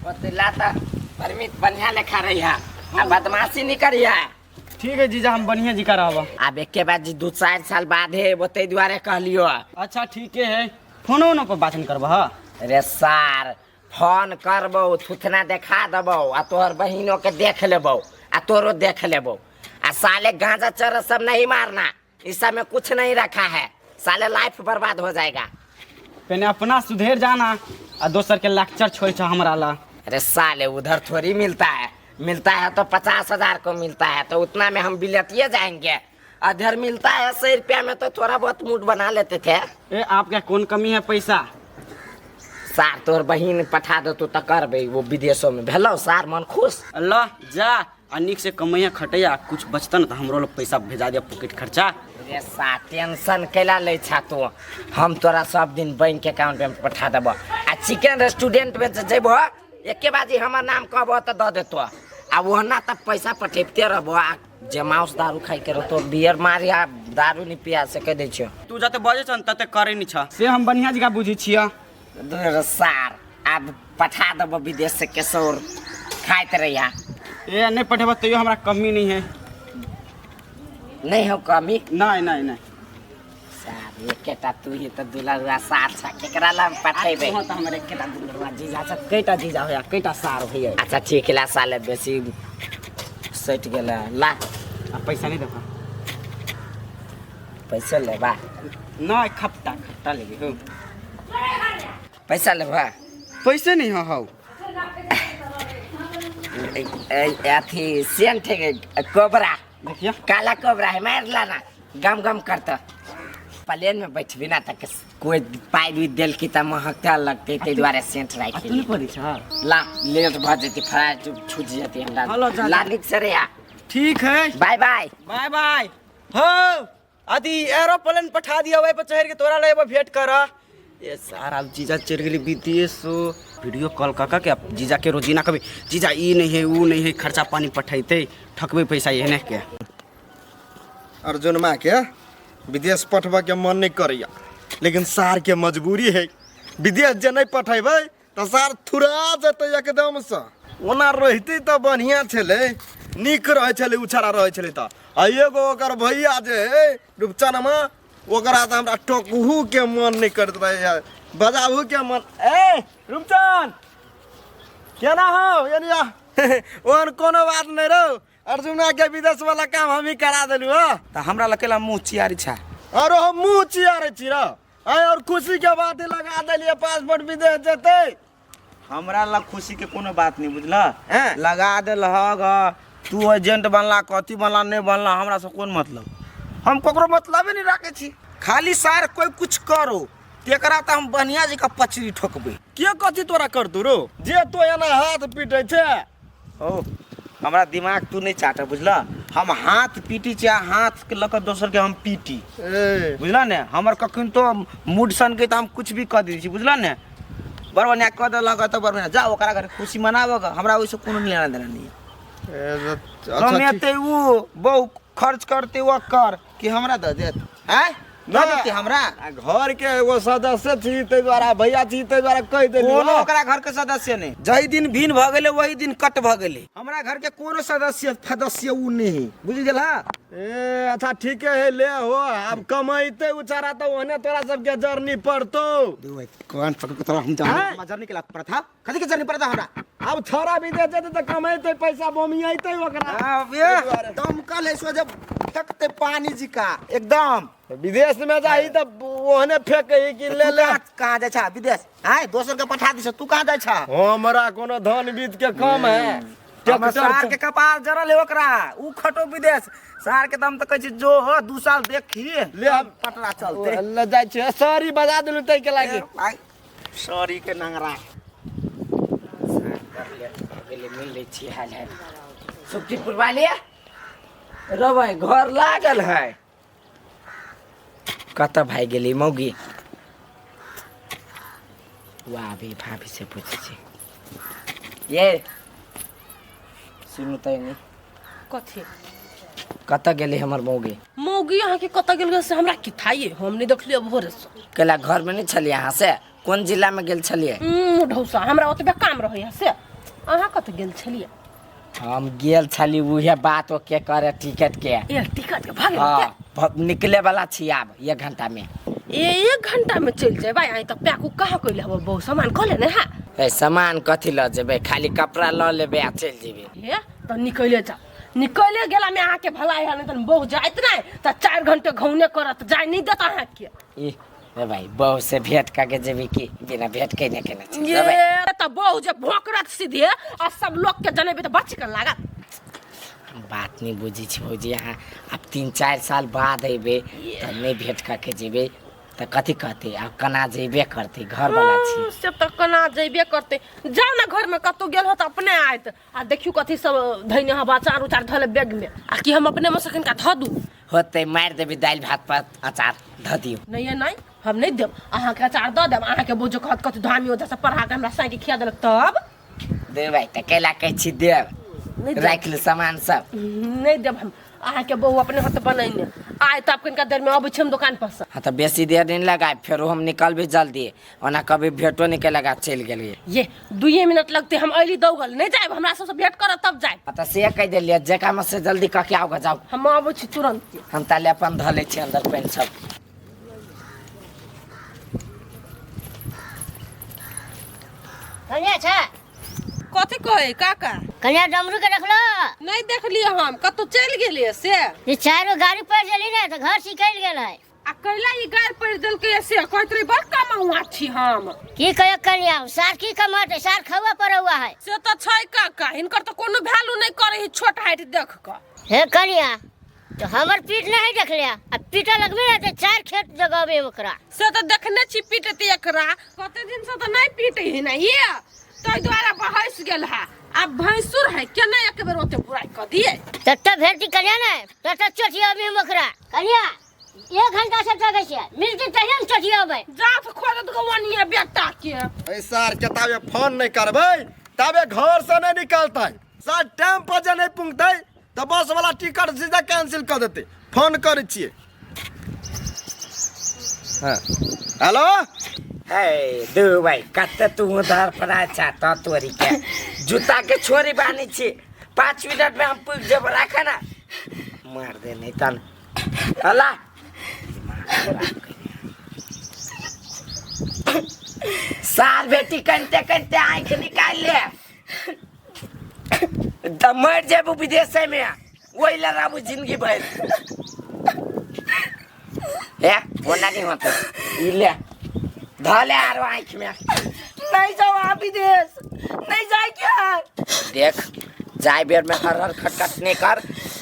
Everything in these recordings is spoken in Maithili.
ओते लाता परमित बढ़िया लेखा रही है आ बदमाशी नहीं करिया। ठीक है जीजा, हम बढ़िया जी का रहब। आब एके बार जी 2-4 साल बाद है वो, ताहि दुआरे कहलियो। अच्छा, ठीके है। फोनो उनो पर बात नहीं करबह? रे सार, फोन करबौ, थुथना देखा देबौ आ तोहर बहिनो के देख लेबौ आ तोरो देख लेबौ। आ साले, गांजा चरस सब नहीं मारना, इस सब में कुछ नहीं रखा है साले, लाइफ बर्बाद हो जाएगा। पहले अपना सुधेर जाना आ दोसर के लेक्चर छोड़ छ हमरा ला। अरे साले, उधर थोड़ी मिलता है। मिलता है तो 50,000 को मिलता है, तो उतना में हम बिलतिए जाएंगे। अधर मिलता है 100 रुपया में, तो थोड़ा बहुत मूड बना लेते थे। ए, आपके कौन कमी है पैसा? सार, तोहर बहिन पठा दे तो करबे वो विदेशों में भेलौ सार, मन खुश। अल्लाह जा आ निक से कमैया खटैया, कुछ बचता न तो हमरो लोग पैसा भेजा दिया, पॉकेट खर्चा। रे सा, टेंशन कैला लै छा तू? हम तोरा सब दिन बैंक अकाउंट में पठा देबो आ चिकन रेस्टोरेंट में जे जेबो, एके बाजी हमर नाम कहबो तऽ दऽ देतो। आ ओहना तऽ पैसा पठेबते रहबो। आ जे मांस दारू खाइ के रहतो, बियर मारी आ दारू नहीं पिया से कहि दै छियो। तू जते बजे छ तते करे नहीं छ, से हम बढ़िया जगह बुझी छिया। रे सार, आब पठा देबो विदेश से केसौर, खाइत रहिया। ए, नहीं पठेबा तैयो हमरा कमी नहीं है। नहीं हो कमी? नहीं नहीं नहीं। सार, एकेटा तू ही तऽ दुलरुआ सार छ, केकरा लग पठेबै? तो हमर एकेटा दुलरुआ जीजा छ, कैटा जीजा होया, कैटा सार होया? अच्छा ठीक ला साले, बेसी सटि गेल ला। आ पैसा नहीं देखा? पैसा लेबा? नहीं, खपटा खपटा लेबे हो। पैसा लेबा? पैसे नहीं हो हौ। अथी सेंट है कोबरा। देखिए। काला कोबरा है, मार लाना, गम गम करता। प्लेन में बैठबी ना तक कोई पाई भी देल की त महकता लगते, ताहि दुआरे सेंट राखि। तू नहीं पढ़ी छ? ला, लेट भऽ जेतै, फ्लाइट छूट जेतै हमरा। हलो, जा, जा। ला, नीक से रे। ठीक है। बाय बाय। बाय बाय हो। अथी एरोप्लेन पठा दिया, वही पर चढ़ के तोरा ले भेंट कर। ये सारा जीजा चढ़ गेली विदेश। वीडियो कॉल कऽ के जीजा के रोजीना कभी जीजा ई नहीं है, ऊ नहीं है, खर्चा पानी पठैते, ठकबै पैसा एहने के। अर्जुनमा के विदेश पठबऽके मन नहि करैया, लेकिन सारके मजबूरी है। विदेश जे नहि पठेबै तऽ सार थुरा जेतै एकदमसँ। ओना रहितै तऽ बढ़िआँ छलै, नीक रहै छलै, उछारा रहै छलै तऽ। आ एगो ओकर भैया जे है रूपचनमा, ओकरा तऽ हमरा टोकहूके मन नहि करैत रहैए, बजाबूके मन। ए रूपचन, केना हौ? एनिया ओहन कोनो बात नहि रौ, अर्जुना के विदेश वाला काम हम ही करा देलू हो। तऽ हमरा लग केला मुँह चियारी छा? अरे हम मुँह चियारे छी रौ? आय और खुशी के बात ही लगा देलिए पासपोर्ट, विदेश जेते। हमरा लग खुशी के कोनो बात नहीं, बुझल? हैं? लगा देलहक, तू एजेंट बनला, कथी बनला, नहीं बनला, हमरा से कोन मतलब? हम ककरो मतलबे नहीं राखे छी। खाली सार कोई कुछ करो तेकरा तऽ हम बढ़िया जकाँ पचरी ठोकबै। के कथी तोरा करतू रो, जे तो एना हाथ पीटे छै? ओ हमरा दिमाग तू नहीं चाट, बुझल? हम हाथ पीटी छी आ हाथ के लऽ कऽ दोसर के हम पीटी। ए। बुझल ने? हमर कखन तो मूड सन के तऽ हम कुछ भी कऽ दै छी, बुझल ने? बड़ बढ़िया कऽ देलक तऽ बड़ बढ़िया, जा ओकरा घरे खुशी मनाबऽ, हमरा ओहिसँ कोनो लेना देना नहीं। ए, अच्छा ठीक। कमेतै उ बहु, खर्च करतै ओकर, कि हमरा दऽ देत? आँय, दऽ देतै हमरा? आ घर के एगो सदस्य छी ताहि दुआरे, भैया छी ताहि दुआरे कहि देली। कोनो ओकरा घर के सदस्य नहीं। जही दिन भिन्न भऽ गेलै वही दिन कट भऽ गेलै। हमरा घर के कोनो सदस्य फदस्य उ नहीं, बुझि गेला? ए अच्छा ठीके है, ले हो। आब कमैते उचारा तऽ ओहने तोरा सबके जरनी पड़तौ। कान पकड़ के तोरा हम हैं? जरनी के प्रथा कथी के जरनी पड़ता हमरा? आब छोरा विदेश जेतै तऽ कमैते पैसा बोमियैते ओकरा। अबे दमकल है सो जब फेंकते पानी जी का एकदम। विदेश में जाही तऽ ओहने फेंके कि ले तू ले। कहाँ जाइ छा विदेश? आय, दोसर के पठा दिस, तू कहाँ जाइ छा? हमरा कोनो धन बीत के कम है? हमर सार के कपार जरल है ओकरा, उ खटो विदेश। सार के दम तऽ कहै छी जो हो, 2 साल देखी। ले हम पटरा चलते। ले जाइ छियै, सॉरी बजा देलू ताहि के लागी। सॉरी के नंगरा। गेलै, मिल लै छी। हाल हाल सुखटीपुर वाले रबै घर लागल है। कतऽ भागि गेली मौगी? वाह, अभी भाभी से पूछै छी। ये सुनू तऽ एनी। कथी? कतऽ गेली हमर मौगी? मौगी अहाँके कतऽ गेल से हमरा की थाइए, हम नहि देखलियै भोरे से। कैला घरमे नहि छलियै अहाँ? से कोन जिलामे गेल छलियै? ढौसा, हमरा ओतबे काम रहैया से। अहाँ कतऽ गेल छलियै? हम गेल छली उहे बात ओके करे टिकट के। ए टिकट के भऽ गेल? हाँ, निकले वाला छी आब एक घंटा में। ए एक घंटा में चलि जेबै? आइ तऽ पैक उक कहाँ कैले हबो? बहु सामान कऽ लेने है? ए सामान कथी लऽ जेबै, खाली कपड़ा लऽ लेबै आ चलि जेबै। हे तऽ निकले जाउ, निकले गेला में अहाँके भलाई है, नहीं तऽ बहु जाइत नहि तऽ 4 घंटे घौने करत, जाय नहीं देत अहाँके। ई रे भाई, बहू से भेंट करके जेबी कि बिना भेंट केने केने चलि जेबै? ये तऽ बहु जे भोकरत सीधे आ सब लोग के जनेबे तऽ बच के लागत। बात नहीं बुझी छी भौजी अहाँ, आब 3-4 साल बाद अयबै तऽ नहीं भेंट करके जेबै तऽ कथी कहतै? आब केना जेबे करतै, घर वाला छी। हँ, से तऽ केना जेबे करतै। जाउ ने घर में कतौ गेल हो तऽ अपने आयत। आ देखियौ कथी सब धैने हब, अचार उचार धले बैग में, आ कि हम अपने में से कनिका धऽ दू? होतै मारि देबै दालि भात पर अचार धऽ दियौ। नहीं नहीं, हम नहीं देब अहाँके अचार, दऽ देब अहाँके बोझो कहत कथी धामी ओझा से पढ़ा के हमरा साइके खिया देलक तब। देबै तऽ कैला कहै छी देब? नहि देब। राखि ले सामान सब। नहीं देब हम अहाँके, बहु अपने हाथ बनैने आइ तब कनिका देर में अबै छी हम दोकान पर से। हाँ तऽ बेसी देर नहीं लगाए, फेरो हम निकलबै जल्दी, ओना कभी भेंटो नहीं केलक आ चलि गेलियै। ये 2 मिनट लगते, हम अयली दौगल, नहीं जायब, हमरा सबसे भेंट करब तब जायब। हाँ तऽ से कहि देलियै, जेका में से जल्दी कऽ के आउ जाउ। हम अबै छी तुरंत। हम ताले अपन धऽ लै छी अंदर पानि सब। कनिया छै? कथी कहै काका? कनिया डमरू के देखलो? नहीं देखलियै हम, कतौ चलि गेलियै से। ई चारि गो गाड़ी पड़ि गेली ने तऽ घर सिकलि गेल है। आ कैला ई गारि पड़ि देलकै से? कहैत रही बड़ कमौआ छी हम। की कहियो कनिया, सार की कमाते, सार खौआ पड़ौआ है। से तऽ छै काका, हिनकर तऽ कोनो वैल्यू नहि करै है छोट हाइट देख कऽ। हे कनिया, तो हमर पीठ नहीं देखले आ पीटा लगबे ने तऽ 4 खेत जगाबे ओकरा। से तऽ देखने छी पीटते एकरा, कते दिन से तऽ नहि पीटे है ने ये, ताहि दुआरे बहस गेल है। आब भैंसुर है केना एक बेर ओते बुराइ कऽ दिए। तत्ते भेटी कनिया ने तत्ते चोटियाबी हम ओकरा। कनिया 1 घंटा से तकै छियै, मिलती तहिए ने चोटियाबै। जात खोजत गवनिया बेटा के। ए सार के ताबे फोन नहीं करबै ताबे घर से नहीं निकलतै। सार टाइम पर जे नहीं पुंगतै तऽ बस वाला टिकट सीधा कैंसिल कऽ देतै। फोन करै छियै। हाँ हेलो। हे दू भाई, कते तू उधर पर अच्छा तो तोरी के जूता के छोरी बानी छी, 5 मिनट में हम पुग जेब, राख ना मार दे नहीं तन अला। सार बेटी कनते कनते आँख निकाल ले त मर जेबू विदेशे में, वही लड़ाबू जिंदगी भर। हे ओना नहीं होते, ई ले धले आरो आँख में। नहीं जाओ आप विदेश, नहीं जाए क्या? देख जाय बेर में हर हर खटखट नहीं कर,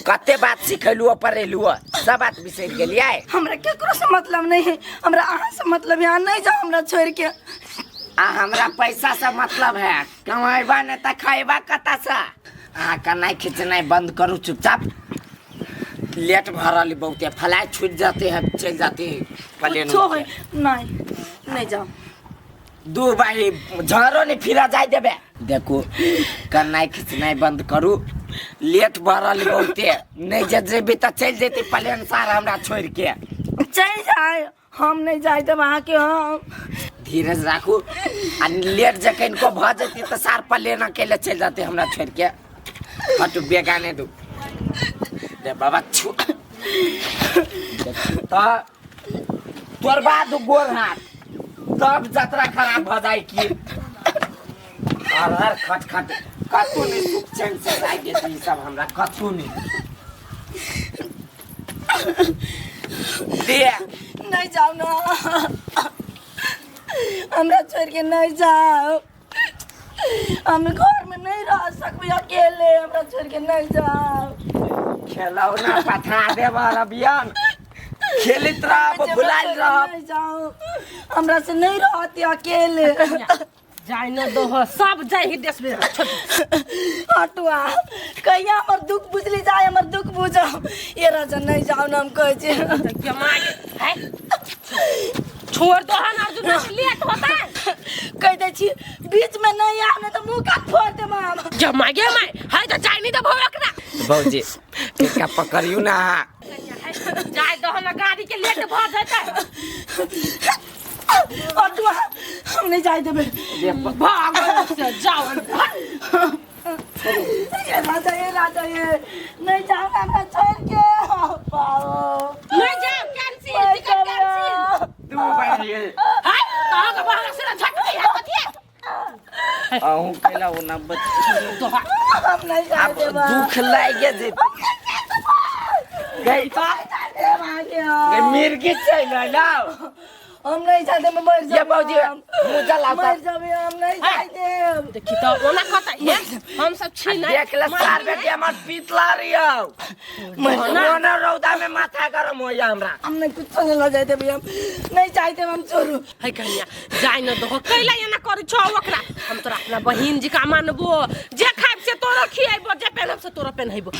कते बात सिखेलुओ पढ़ेलुओ सब बात बिसरि गेलियै। हमरा केकरो से मतलब नहीं है, हमरा अहाँ से मतलब है। नहीं जाओ हमरा छोड़ के। आ हमरा पैसा से मतलब है, कमाइबा नहीं तऽ खैबा कतऽ से? अहाँ कनाइ खिचनाइ बंद करू चुपचाप, लेट भऽ रहल है बहुते, फ्लाइट छूटि जाते है, चलि जाते है प्लेन। कुछो है नहीं, नहीं जाओ। दू भाई झरो नहीं फिरा जाय देबे। देखू कनाइ खिचनाइ बंद करू, लेट भऽ रहल है बहुते, नहीं जे जेबी तऽ चलि जेतै प्लेन सार हमरा छोड़ि के। चलि जाए, हम नहीं जाए देब अहाँके। हम धीरज राखू, आ लेट जे कनिको भऽ जेतै तऽ सार प्लेन अकेले चलि जेतै हमरा छोड़ि के। हटू बेगाने दू रे बाबा छु तऽ तोड़बा दू गोर हाथ तब जतरा खराब भऽ जाइ की। हर हर खट खट कतौ नहि सुख चैन से जाइ देती ई सब हमरा कतौ नहि दे। नहीं जाओ ना हमरा छोड़ के, नहीं जाओ, हम घर में नहीं रह सकबे अकेले, हमरा छोड़ के नहीं जाओ। खेलौना पठा देब रबियन, खेलैत रहब भुलायल रहब। नहीं जाओ, हमरा से नहीं रहती अकेले। जाय न दो, सब जाय ही देश में। हटुआ कहिया हमर दुख बुझली जाय, हमर दुख बुझो ये राजा। नहीं जाओ ना हम कहै छी। है छोड़ दो हन अर्जुन, लेट होता है। कह दै छी बीच में नहीं आब, नहीं तो मुंह काट फोड़ देब हम। जमा गे my है तो जाय नहीं दे भौ एकरा। भौजी एकरा पकड़ियौ ना। जाय दो हन, गाड़ी के लेट भ जेतै। और तू हम नहीं जाए देबे। भाग से जाओ। ये राजा, ये राजा, ये नहीं जाओ हमरा छोड़ के। पाओ नहीं जाओ, कैंसिल टिकट कैंसिल। दू बार ये हाय कहाँ के भाग से झट के है कथी अहूँ कैला ओना बच तो हम नहीं जाए आब देबे। दुख लागि जेतै गई भागे मिर्गी चलि अयलौ। हम नहीं जाते, मैं मर ये जाबे। बाबूजी मुजा लाता मर जाबे, हम नहीं जाते। देखी तो ओना कहता ये हम सब छी नहीं। देख ले सार बेटी हमर पीतला रियौ ओना रौदा में माथा गरम होइया हमरा। हम नहीं कुछ नहीं ल जाते भैया, हम नहीं चाहते, हम छोड़ू। है कन्या जाय न दहो, कैला एना करै छौ ओकरा? हम तोरा अपना बहिन जी का मानबो, जे खाइब से तोरो खियैबो, जे पेनहब से तोरो पेनहैबो।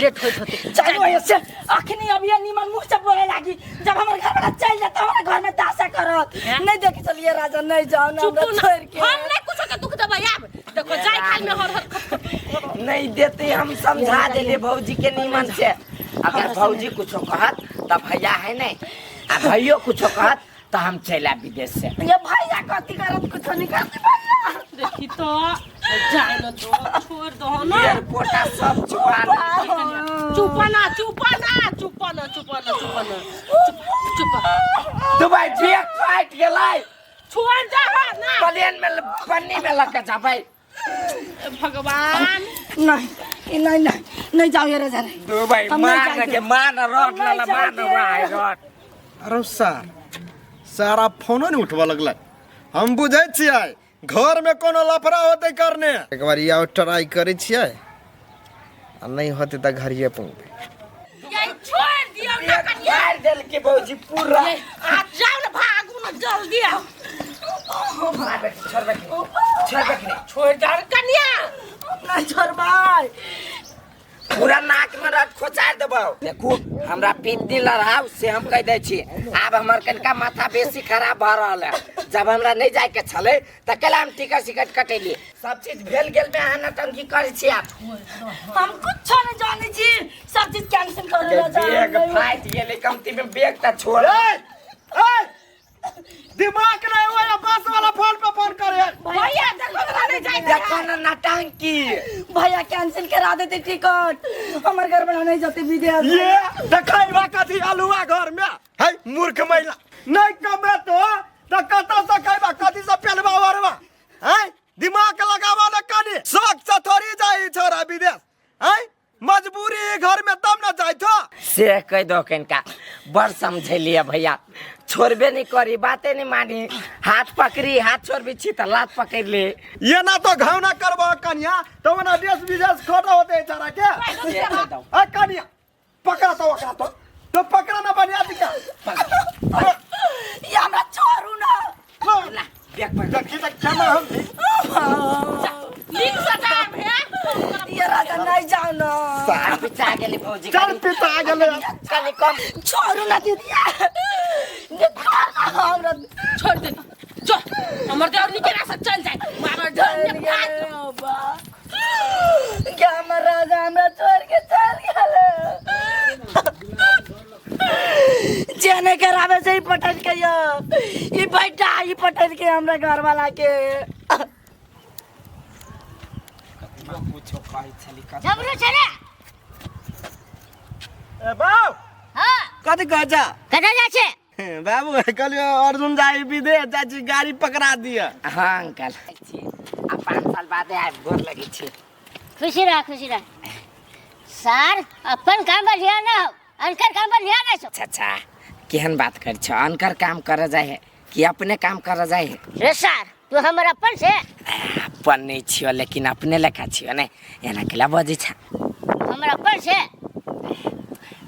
लेट होइत होते। चलो ऐसे अखनी अभी ये नीमन मुंह से बोले लागी, जब हमर घर वाला चल जाता हमारे घर में दासा करत। नहीं देख चलिए राजा, नहीं जाओ ना चुप हमरा ना, छोड़ के। हम नहीं कुछ के दुख देबै आब। देखो जाय खाल में हर हर खट नहीं देते, हम समझा देले भौजी के नीमन से। अगर भौजी कुछो कहत त भैया है नहीं, आ भैयो कुछो कहत त हम चलि आयब विदेश से। ये भैया कथी करत? कुछ नहीं करत भैया। देखी तो जाय न दो, छोड़ दो ना। ये कोटा सब छुपा चुप ना, चुप ना, चुप ना, चुप ना, चुप ना, चुप चुप। दुबई बैग फाटि गेलै। छोड़ दे ना। प्लेन में पन्नी में लऽ के जेबै। भगवान नहीं नहीं नहीं नहीं जाओ ये राजा नहीं। दुबई हम नहीं मान जाएंगे। के मान रट हम नहीं लला मान जाएंगे। भाई रट। अरे सार सारा फोनो नहीं उठबऽ लगलै। हम बुझै छियै घर में कोनो लफड़ा होतै करने। एक बार और ट्राई करै छियै आ नहीं होतै तऽ घरिये पहुँचबै। ये छोड़ दियो ना कन्या। मारि देलकै भौजी पूरा। ये आ जाओ ना, भागू ना जल्दी आओ। छोड़बै कि नहि? छोड़बै कि नहि? छोड़ दे कन्या। नहीं छोड़बै। पूरा नाक में रट खोचार देबौ। देखू हमरा पित्ती लड़ाव से हम कह दै छी। आब हमर कनिका माथा बेसी खराब भऽ रहल है। जब हमरा नहीं जाय के छलै तऽ कैला हम टिकट सिकट कटेलियै? सब चीज भेल गेल में अहाँ नौटंकी करै छी आब। हम कुछ नहीं जाने छी, सब चीज कैंसिल कर दो राजा। बैग फाटि गेलै, कमती में बैग तऽ छोड़। दिमाग नहीं हुआ बस वाला फोन पे फोन करे। भैया देखो ना नहीं जाए। देखो ना नौटंकी। भैया कैंसिल करा देते टिकट, हमर घर वाला नहीं जाते विदेश। ये देखैबा कथी आलुआ घर में है मूर्ख महिला। नहीं कमे तो त कतऽ से खैबा, कथी से पेलबा ओढ़बा है? दिमाग लगाबा न कनी। शौक से थोड़ी जाई छोरा विदेश है, मजबूरी घर में तब न जाई तो। से कह दो कनिका बड़ समझेलिए भैया, छोड़बे नहीं करी, बाते नहीं मानी, हाथ पकड़ी हाथ छोड़बी छी तऽ लात पकड़ ले। ये ना तो घाव ना करबा कनिया तो ना देश विदेश खोटा होते छोरा के। से कह दो। आ कनिया पकड़ा तो ओकरा तो तो पकड़ा ना बढ़िया दिखा। ये हमरा छोड़ू ना। ला, बैग पकड़। देखी तक केना हम भी। नीक से जाब हे। ये राजा नहीं जाओ ना। सार पिचा गेली भौजी। चल पिता गेलै। कनि कम छोड़ू ना दीदी, ये हमरा छोड़ दे जो हमर देवर निके रास्ता चल जाए मार चल डर गेलै बा। क्या हमर राजा हमरा छोड़ के चल गेलै? जे नहीं करावे से ही पटल के यो ई बैठा ई पटल के हमरा घर वाला के। कुछो कहै छली कथी? झबरू छै रे। ए बाउ हाँ कथी कहै छ? कतऽ जाइ छै? बाबू कहलियो अर्जुन जाइ विदेश जाइ छी, गाड़ी पकड़ा दिअ। हाँ अंकल छी आ 5 साल बाद आबि गोर लगै छी। खुशी रह, खुशी रह। सार अपन काम पर ध्यान ना हो, अनकर काम पर ध्यान नहीं छौ। अच्छा अच्छा केहन बात कर छ? अनकर काम कर जाय है कि अपने काम कर जाय है? रे सार तू हमर अपन से अपन नहीं छियो लेकिन अपने लेखा छियो ने, एना केला बजै छ? हमर अपन से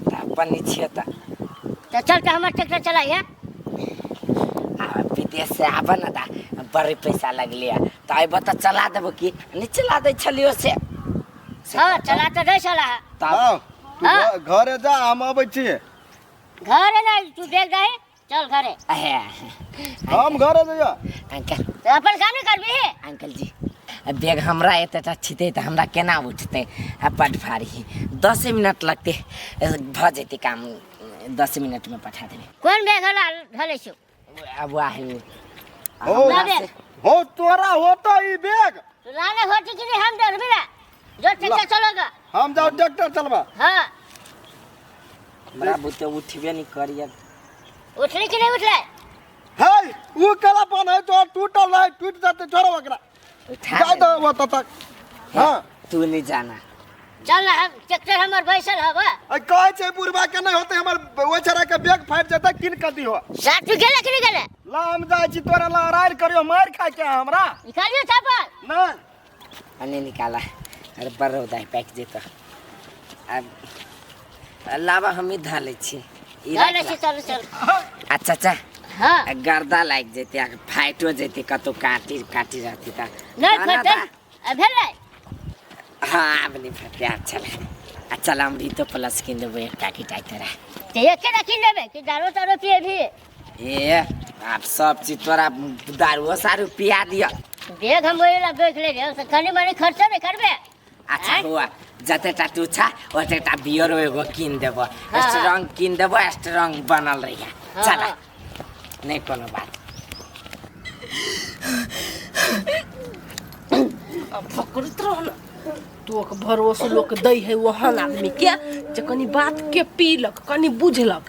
तऽ अपन नहीं छियो तऽ तो चल तऽ हमर ट्रैक्टर चलाइए। आ विदेश से आब न ता बड़ी पैसा लगलिए तऽ अयबो तऽ चला देबो कि नहीं चला दै छलियो से? हाँ चला तऽ दै छला। तब बाउ तू हाँ। घरे जा, हम अबै छियै। घरे नहीं, तू देख दही चल घरे। अहे हम घरे जइयो। अंकल तो अपन काम नहीं करबी? अंकल जी बैग हमरा एतेटा छितै तऽ हमरा केना उठतै? आ बड भारी, 10 मिनट लगतै भऽ जेतै काम, 10 मिनटमे पठा देबै। कोन बैग हला धले छौ? अब आही हो ला बैग। हो तोरा होता ई बैग। तो लाने होती कि नहीं हम डर मिला जो ट्रैक्टर चलोगा। हम जाओ ट्रैक्टर चलबा। हाँ हमरा बुते उठबे नहीं करिए। उठले कि नहीं उठले? हे ऊ कला पन है तो टूटल है, टूट जाते छोड़ो ओकरा। उठा जा दो वो तक। हां तू नहीं जाना। चल ना हम ट्रैक्टर हमर बैसल हवा। अ कहै छै बुढ़बा के नहीं होते हमर ओ छड़ा के बैग फाटि जेतै किन क दिहो। साथ तू गेले कि नहीं गेले? ला हम जाइ छी तोरा लड़ाई करियो मार खाय के हमरा। निकालियो थापल। नहीं अने निकाला। अरे बड़ दाई पैक जेतो। अब लावा हम ही धा लै छी। ई चल छी चल चल। अच्छा अच्छा। हां गर्दा लागि जेतै आ फाइटो जेतै कतौ काटी काटी रहती त। नहीं फटल आ भेलै। हाँ अब नहीं फटते। अच्छा अच्छा अमृतो प्लस किन देबो एक पैकेट आइ तोरा। ते एके ना किन देबे कि दारू तारू पिए भी? ए आप सब चीज तोरा दारूओ सारू पिया दिया। बैग हम ओइला बैग ले रे कनी मनी खर्चा नहीं करबे। अच्छा हुआ जते टा तू छा ओते टा बियर एगो किन देबो, स्ट्रांग किन देबो, स्ट्रांग बनल रहिया। चला नहीं कोनो बात। अब फकरत रह तो भरोसा लोग दै है वहन आदमी के जे कनी बात के पीलक कनी बुझलक।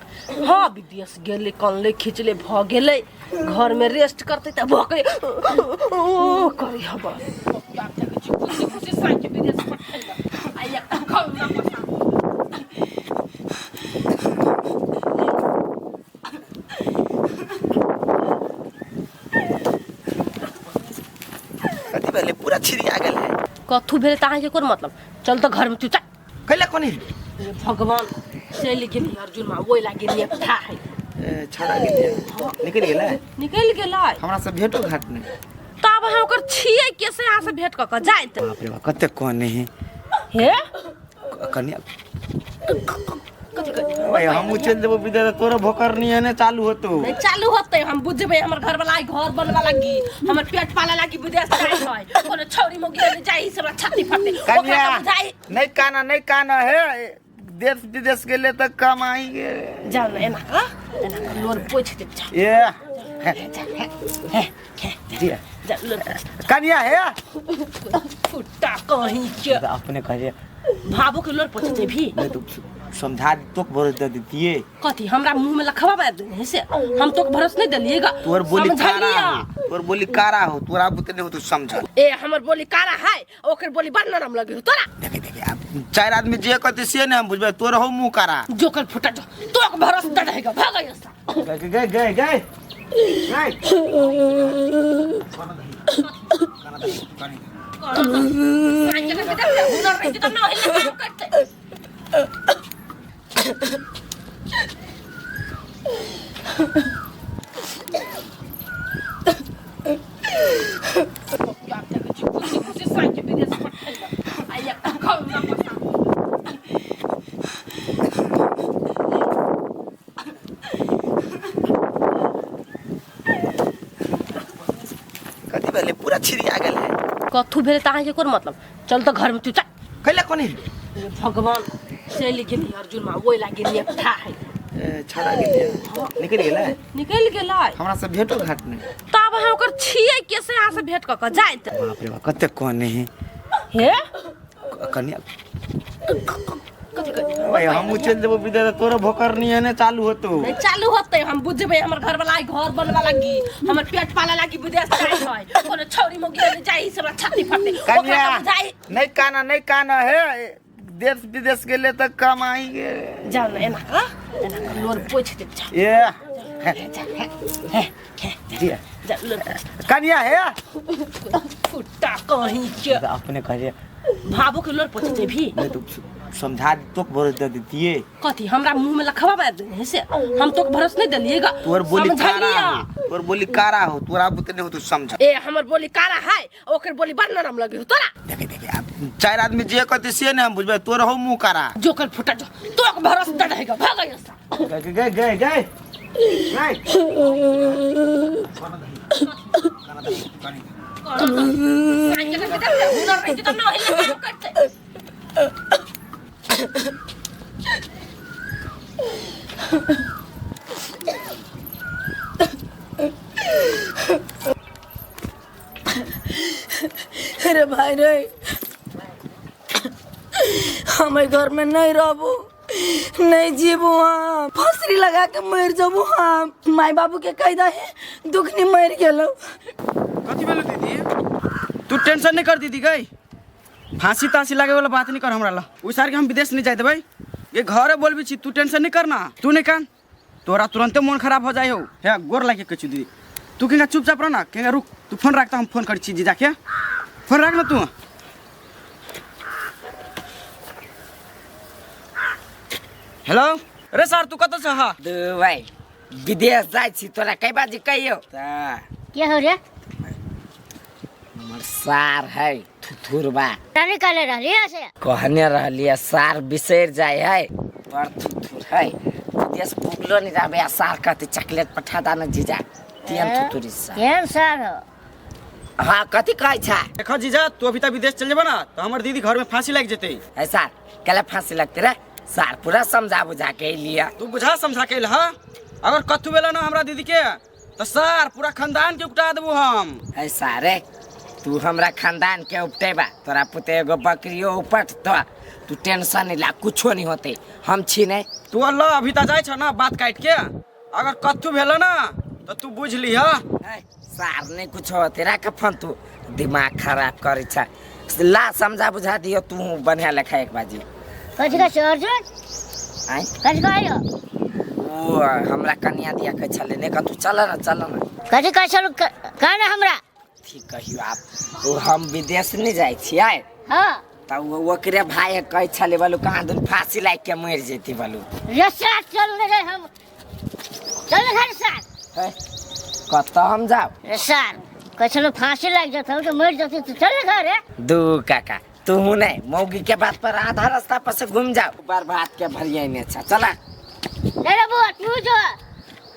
हाँ विदेश गेलै कनले खिचले भ गेलै घर में रेस्ट करते त भकरे ओ करी हब। खुशी खुशी साँझ विदेश पठैलक आ एक घर ना पसा। कथी भेलै पूरा छिरिया गेल है। कथू भेलै त अहाँके कोन मतलब? चल त घर में तू चल। कैला कोनी भगवान चलि गेली अर्जुन माँ ओहि ला गेलियै था है। ए छड़ा गेलियै निकल गेलै। निकल गेलै। हमरा से भेटो घाट नहीं। तब अहाँ ओकर छियै के से अहाँ से भेट क क जाइत। बाप रे बाप कते कोने है। हे कन्या कथी कथी ओए हमहु चलि जेबो विदेश तोरो भोकरनी एने चालू होतो। नहीं चालू होतै हम बुझबै हमर घर वाला घर बनवा लागी हमर पेट पाला लागी विदेश जाइ है कोनो छौरी मोगी ले जाइ सब छाती फटते ओकरा त बुझाइ नहीं काना नहीं काना है देश विदेश गेले त कमाई गे। जाउ न एना क एना क लोर पोछि देब जा। ए हे जी जा लोर कन्या हे फुट्टा कहीं के अपने कहे भाबो के लोर पोछि देबी। नहीं तो समझा तो भरोस दे दिए। कथी हमरा मुंह में लखवा बार देने से हम तो भरोस नहीं देलिएगा। तोर बोली कारा हो, तोर बोली कारा हो, तोरा बुते नहीं हो तू समझ। ए हमर बोली कारा है ओकर बोली बड़ नरम लगे हो तोरा। देखे देखे अब चार आदमी जे कहते से नहीं हम बुझबे तोर हो मुंह कारा। जोकर फुटा जो तोक भरोस दे रहेगा भाग यसा। गए गए गए गए गए हुनर रहती त न हिले काम करते। खुशी खुशी साँझ विदेश पठैलक आ एक घर ना पसा। कथी भेलै पूरा छिरिया गेल है। कथू भेलै त अहाँके कोन मतलब? चल त घर में तू चल। कैला कोनी भगवान चलि गेली अर्जुन माँ ओहि ला गेलियै था है। ए छड़ा गेलियै निकल गेलै। निकल गेलै। हमरा से भेटो घाट नहीं। तब अहाँ ओकर छियै के से अहाँ से भेट क क जाइत। बाप रे बाप कते कोने है। हे कन्या कथी कथी ओए हमहु चलि जेबो विदेश तोरो भोकरनी एने चालू होतो। नहीं चालू होतै हम बुझबै हमर घर वाला घर बनवा लागी हमर पेट पाला लागी विदेश जाइ है कोनो छौरी मोगी ले जाइ सब छाती फटते ओकरा त बुझाइ नहीं काना नहीं काना है देश विदेश गेले त कमाई गे। जाउ न एना क एना क लोर पोछि देब जा। ए हे जी जा लोर कन्या हे फुट्टा कहीं के अपने कहे भाबो के लोर पोछि देबी। नहीं तो समझा तो भरोस दे दिए। कथी हमरा मुंह में लखवा बार देने से हम तो भरोस नहीं देलिएगा। तोर बोली कारा हो, तोर बोली कारा हो, तोरा बुते नहीं हो तू समझ। ए हमर बोली कारा है ओकर बोली बड़ नरम लगे हो तोरा। देखे देखे अब चार आदमी जे कहते से नहीं हम बुझबे तोर हो मुंह कारा। जोकर फुटा जो तोक भरोस दे रहेगा भाग यसा। गए गए गए गए गए हुनर रहती त न हिले काम करते। भाई रे हम एहि घर में नहीं रहबू नहीं जीबू हम फसरी लगा के मर जबू हम माय बाबू के कह दे दुखनी मर गेलो कथी भेलो दीदी तू टेंशन नहीं कर दीदी गई फांसी तांसी लागे वाला बात नहीं कर हमरा ला ओइ सार के हम विदेश नहीं जाए देबै ये घरे बोलबी छी तू टेंशन नहीं करना तू नहीं कान तोरा तुरंते मन खराब हो जाए हो हे गोर लागे के छु दीदी तू केंगा चुपचाप रह ना केंगा रुक तू फोन रख त हम फोन करै छी जीजा के फोन रख ना तू हेलो रे सर तू कतऽ छह दुबई विदेश जाइ छी तोरा कै बाजी कहियो तऽ के हो रे हमर सार है थुथुरबा तनी कहले रहली से कहने रहलियै सार बिसरि जाइ है बड़ थुथुर है विदेश पुगलो नहीं रहबे आ सार कहते चॉकलेट पठा दा ना जीजा तेहन थुथुरी सार केहन सार हो हाँ कथी कहै छै देखो जीजा तू अभी तक विदेश चल जेबा ना तो हमर दीदी घर में फांसी लागि जेतै है सार केला फांसी लगते रे सार पूरा समझा बुझा के लिया तू बुझा समझा के अइलह अगर कथू भेला ना हमरा दीदी के तो सर पूरा खानदान के उपटा देबू हम है सारे तू हमरा खानदान के उपटेबा तोरा पुते एगो बकरियो उपट तो तू टेंशन नहीं ला कुछो नहीं होते हम छी नहीं तू अल्लाह अभी तक जाइ छ ना बात काट के अगर कथू भेला ना तो तू बुझ लिह है, सार नहीं कुछ होते राख फोन तू दिमाग खराब करे छ ला समझा बुझा दियो तू बढ़िया लेखा एक बाजी कथी कहै छै अर्जुन आय कथी कहै हो ओ हमरा कनिया दिया कहै छलै नहि कतू चल ना चल ना कथी कहै छलू कह ना हमरा ठीक कहियो आप ओ हम विदेश नहीं जाइ छियै हाँ तऽ ओ ओकरे भाई कहै छलै बोलू कहाँ दिन फांसी लागि के मरि जेती बोलू रे साथ चल रे हम चल रे घर साथ है कतऽ हम जाउ रे सार कहै छलू फांसी लागि जेतौ तऽ मरि जेतौ तू चल रे घर रे दू काका तू नहीं मौगी के बात पर आधा रास्ता पर से घूम जाओ बर्बाद के भरिया ने अच्छा चला नहीं रे बुआ तू जो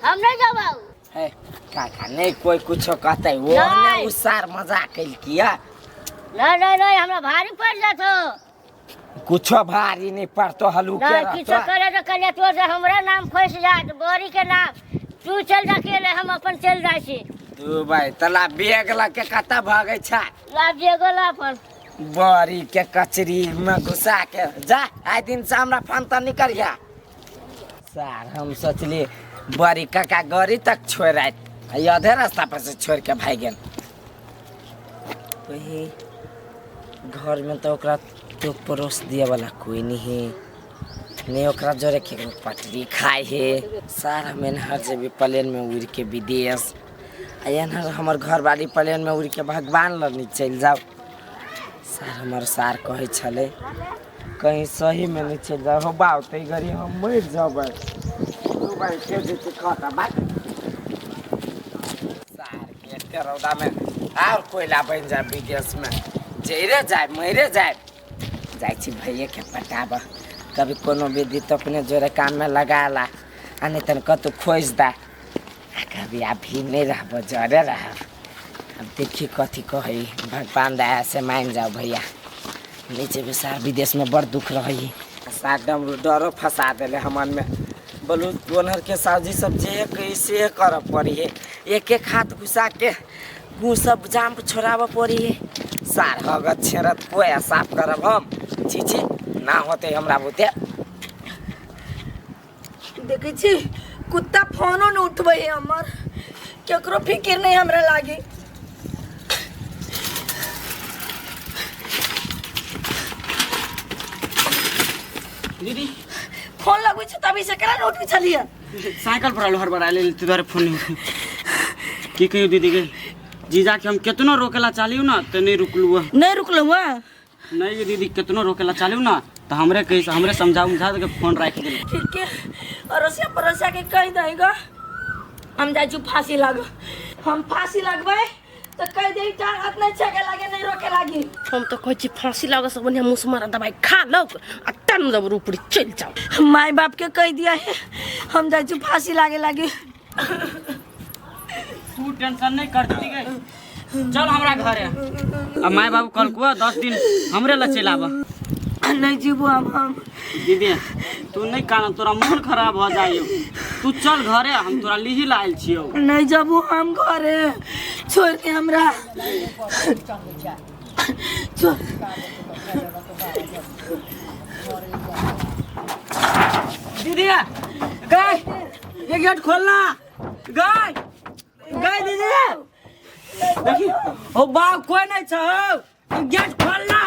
हम नहीं जाबौ है काका नहीं कोई कुछो कहते वो नहीं। ने उस सार मजाक कैल किया नहीं नहीं नहीं हमरा भारी पड़ जातो कुछो भारी नहीं पड़तो हलू के नहीं किछो रहतो। करे तो कन्या तोर से हमरा नाम फंस जात बड़ी के नाम तू चल जा अकेले हम अपन चल जाइ छी तू भाई तला बेग लग के कतऽ भागै छ लाभ जे गोला अपन बड़ी के कचरी में घुसा के जा आइ दिन से हमरा फोन तऽ नहीं करिया सार हम सोचली बड़ी काका गड़ी तक छोड़ आयत आ आधे रास्ता पर से छोड़ के भागि गेल वही घर में तो ओकरा तो परोस दिए वाला कोई नहीं है नहीं ओकरा जोरे केकरो पटरी खाए है सार हम एनहर जेबी प्लेन में उड़ के विदेश आ एनहर हमर घरवाली प्लेन में उड़ के भगवान लग चलि जाओ सार हमर सार कहै छलै कहीं सही में नहीं चलि जाओ हो बाप तै घड़ी हम मरि जेबै तू भाई के जेतै कहता बात सार के एते रौदा में और कोयला बनि जाए विदेश में जरे जाए मरे जाए जाइ छी भैये के पटाबऽ कभी कोनो विधि तो अपने जोरे काम में लगा ला आ नहीं तन कतौ खोजि दा आ कभी अभी नहीं रहबो जरे रहब अब देखी कथी कहै भगवान दया से मान जाओ भैया नहीं जेबै सार विदेश में बड़ दुख रहै सार डमरू डरो फंसा देले हमन में बोलू ओनहर के सावजी सब जे कही से करऽ पड़ी है एक एक हाथ घुसा के गु सब जाम छोड़ाबऽ पड़ी है सार हगत छेड़त कोया साफ करब हम छी छी ना होते हमरा बुते देखै छी कुत्ता फोनो न उठबै है हमर केकरो फिकिर नहीं हमरा लागी दीदी फोन लगबै छै तभी से केना न उठबै छलियै साइकिल पर हड़बड़ा ले तू दुआरे फोन नहीं की कहियो दीदी के जीजा के हम केतनो रोकेला चालियो ना तो नहीं रुकलू नहीं रुकलहुँ हँ नहीं ये दीदी केतनो रोकेला चालियो ना तो हमरे कही हमरे समझा उमझा के फोन राख दिल ठीक है अड़ोसिया पड़ोसिया के कहि दही ग हम जाइ छी फांसी लाग हम फांसी लगबै तऽ कहि दही टांग हाथ नहीं छेके लागे नहीं रोके लागी हम तऽ कहै छी फांसी लागऽ से बढ़िआँ मुसमारा दवाइ खा लौक आ टन दब ऊपरी चलि जाओ माय बाप के कहि दिया है हम जाइ छी फांसी लागे लागी तू टेंशन नहीं कर दीदी के चल हमरा घरे अब माय बाबू कल को 10 दिन हमरे ला चल आबा नहीं जीबो हम दीदी तू नहीं कान तोरा मन खराब हो जाइयो तू चल घरे हम तोरा लिही ला आयल छियो नहीं जबू हम घरे छोड़ के हमरा चल। दीदी गाय, ये गेट खोलना। गाय गाय दीदी, देखी ओ बाप कोई नहीं छ, हो गेट खोलना।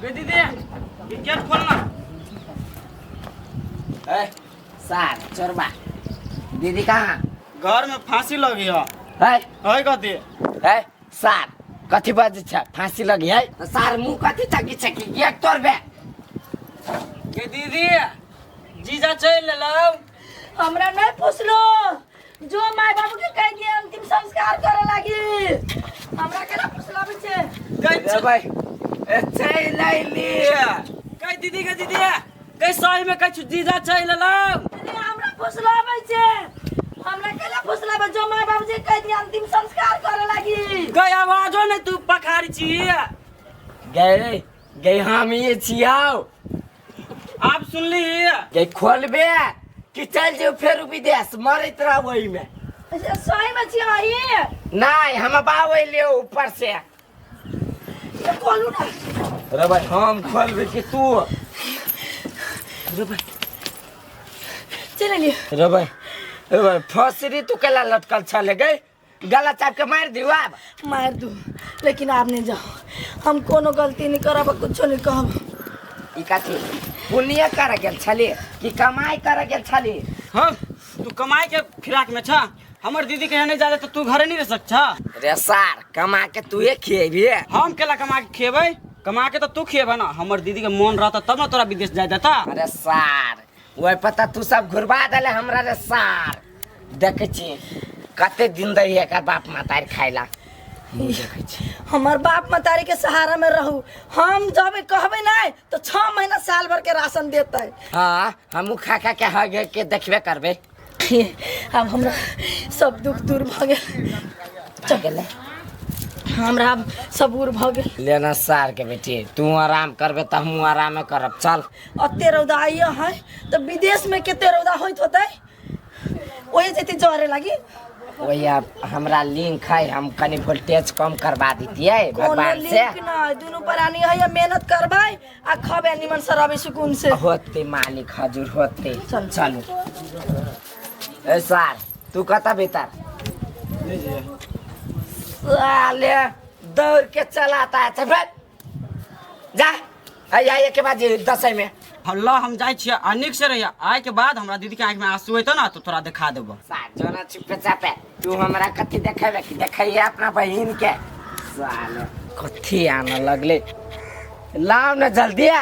गे दीदी, ये गेट खोलना। ए सार चोरबा, दीदी कहाँ? घर में फांसी लगी है। है है कथी? है सार कथी बजै छ? फांसी लगी है त सार मुँह कथी तकी छ कि गेट तोड़बे? गे दीदी, जीजा चल लेलौ। हमरा नहीं पूछलो, जो माय बाबू के कह दिए अंतिम संस्कार करे लागी, हमरा केना पूछलाबै छै? रे भाई, ए चल अइली। गई दीदी, के दीदी गई, सही में कह जीजा चल लेलौ। दीदी हमरा पूछलाबै छै, हमरा केना पूछलाबै? जो माय बाबू के कह दिए अंतिम संस्कार करे लागी। गई आवाजो नहीं तू पखारी छी। गए गए, हम ये छियाओ। आप सुनली? गए खोलबे कि चल जो फेर विदेश मरैत रह ओहि में? अच्छा, सही में छी आई? नहीं, हम बाप अइले ऊपर से। ये खोलू ना। रे भाई, हम खोलबे कि तू? रे भाई। चल लिए। रे भाई, रे भाई, फसरी तू केला लटकल छले? गई गला चाप के मार दियो आब। मार दू, लेकिन आप नहीं जाओ, हम कोनो गलती नहीं करब, कुछो नहीं कहब। ई कथी पुण्य कर गेल छली कि कमाई कर गेल छली? हाँ, तू कमाई के फिराक में छा, हमर दीदी के यहाँ नहीं जाले तो तू घरे नहीं रह सकछा? रे सार, कमा के तू ये खिएबी? हम केला कमा के खिएबै? कमा के तो तू खिएबे ना। हमर दीदी के मन रहता तब ना तोरा विदेश जाय देता। अरे सार, ओहि पता तू सब घुरबा देले हमरा। रे सार, देखै छी कते दिन दै एकर बाप महतारी खाइला, देखै छी। हमार बाप मतारी के सहारा में रहू, हम जब कहबे नहीं तो 6 महीना साल भर के राशन देते। हाँ, हमहू खा खा के हगे के देखबे करबे। अब हमरा सब दुख दूर भ गेल। चल गेलै। हमरा अब सबूर भ गेल। लेना सार के बेटी, तू आराम करबे तऽ हमहूँ आरामे करब, चल। अते रौदा आइयो है तो विदेश में कते रौदा होइत होतै, ओहे जैती जरे लागी। वही अब हमरा लिंक है, हम कनी वोल्टेज कम करवा दितियै। कोनो भगवान से लिंक ना, दुनू प्राणी है, मेहनत करबै आ खबै निमन से, रहबै सुकून से। होते मालिक हजूर होते। चल। चलू। ए सार, तू कतऽ भीतर साले दौड़ के चलाता है? चल भाग। जा आइए के बाद दसई में। हल्ला, हम जाइ छियै आ नीक से रहिया। आय के बाद हमरा दीदी के आँख में आंसू एतौ ना तो तोरा देखा देबो। सार जोना चुपे चापे, तू हमरा कथी देखेबे कि देखैये अपना बहिन के? साले कथी आने लगले, लाओ ना जल्दी आ।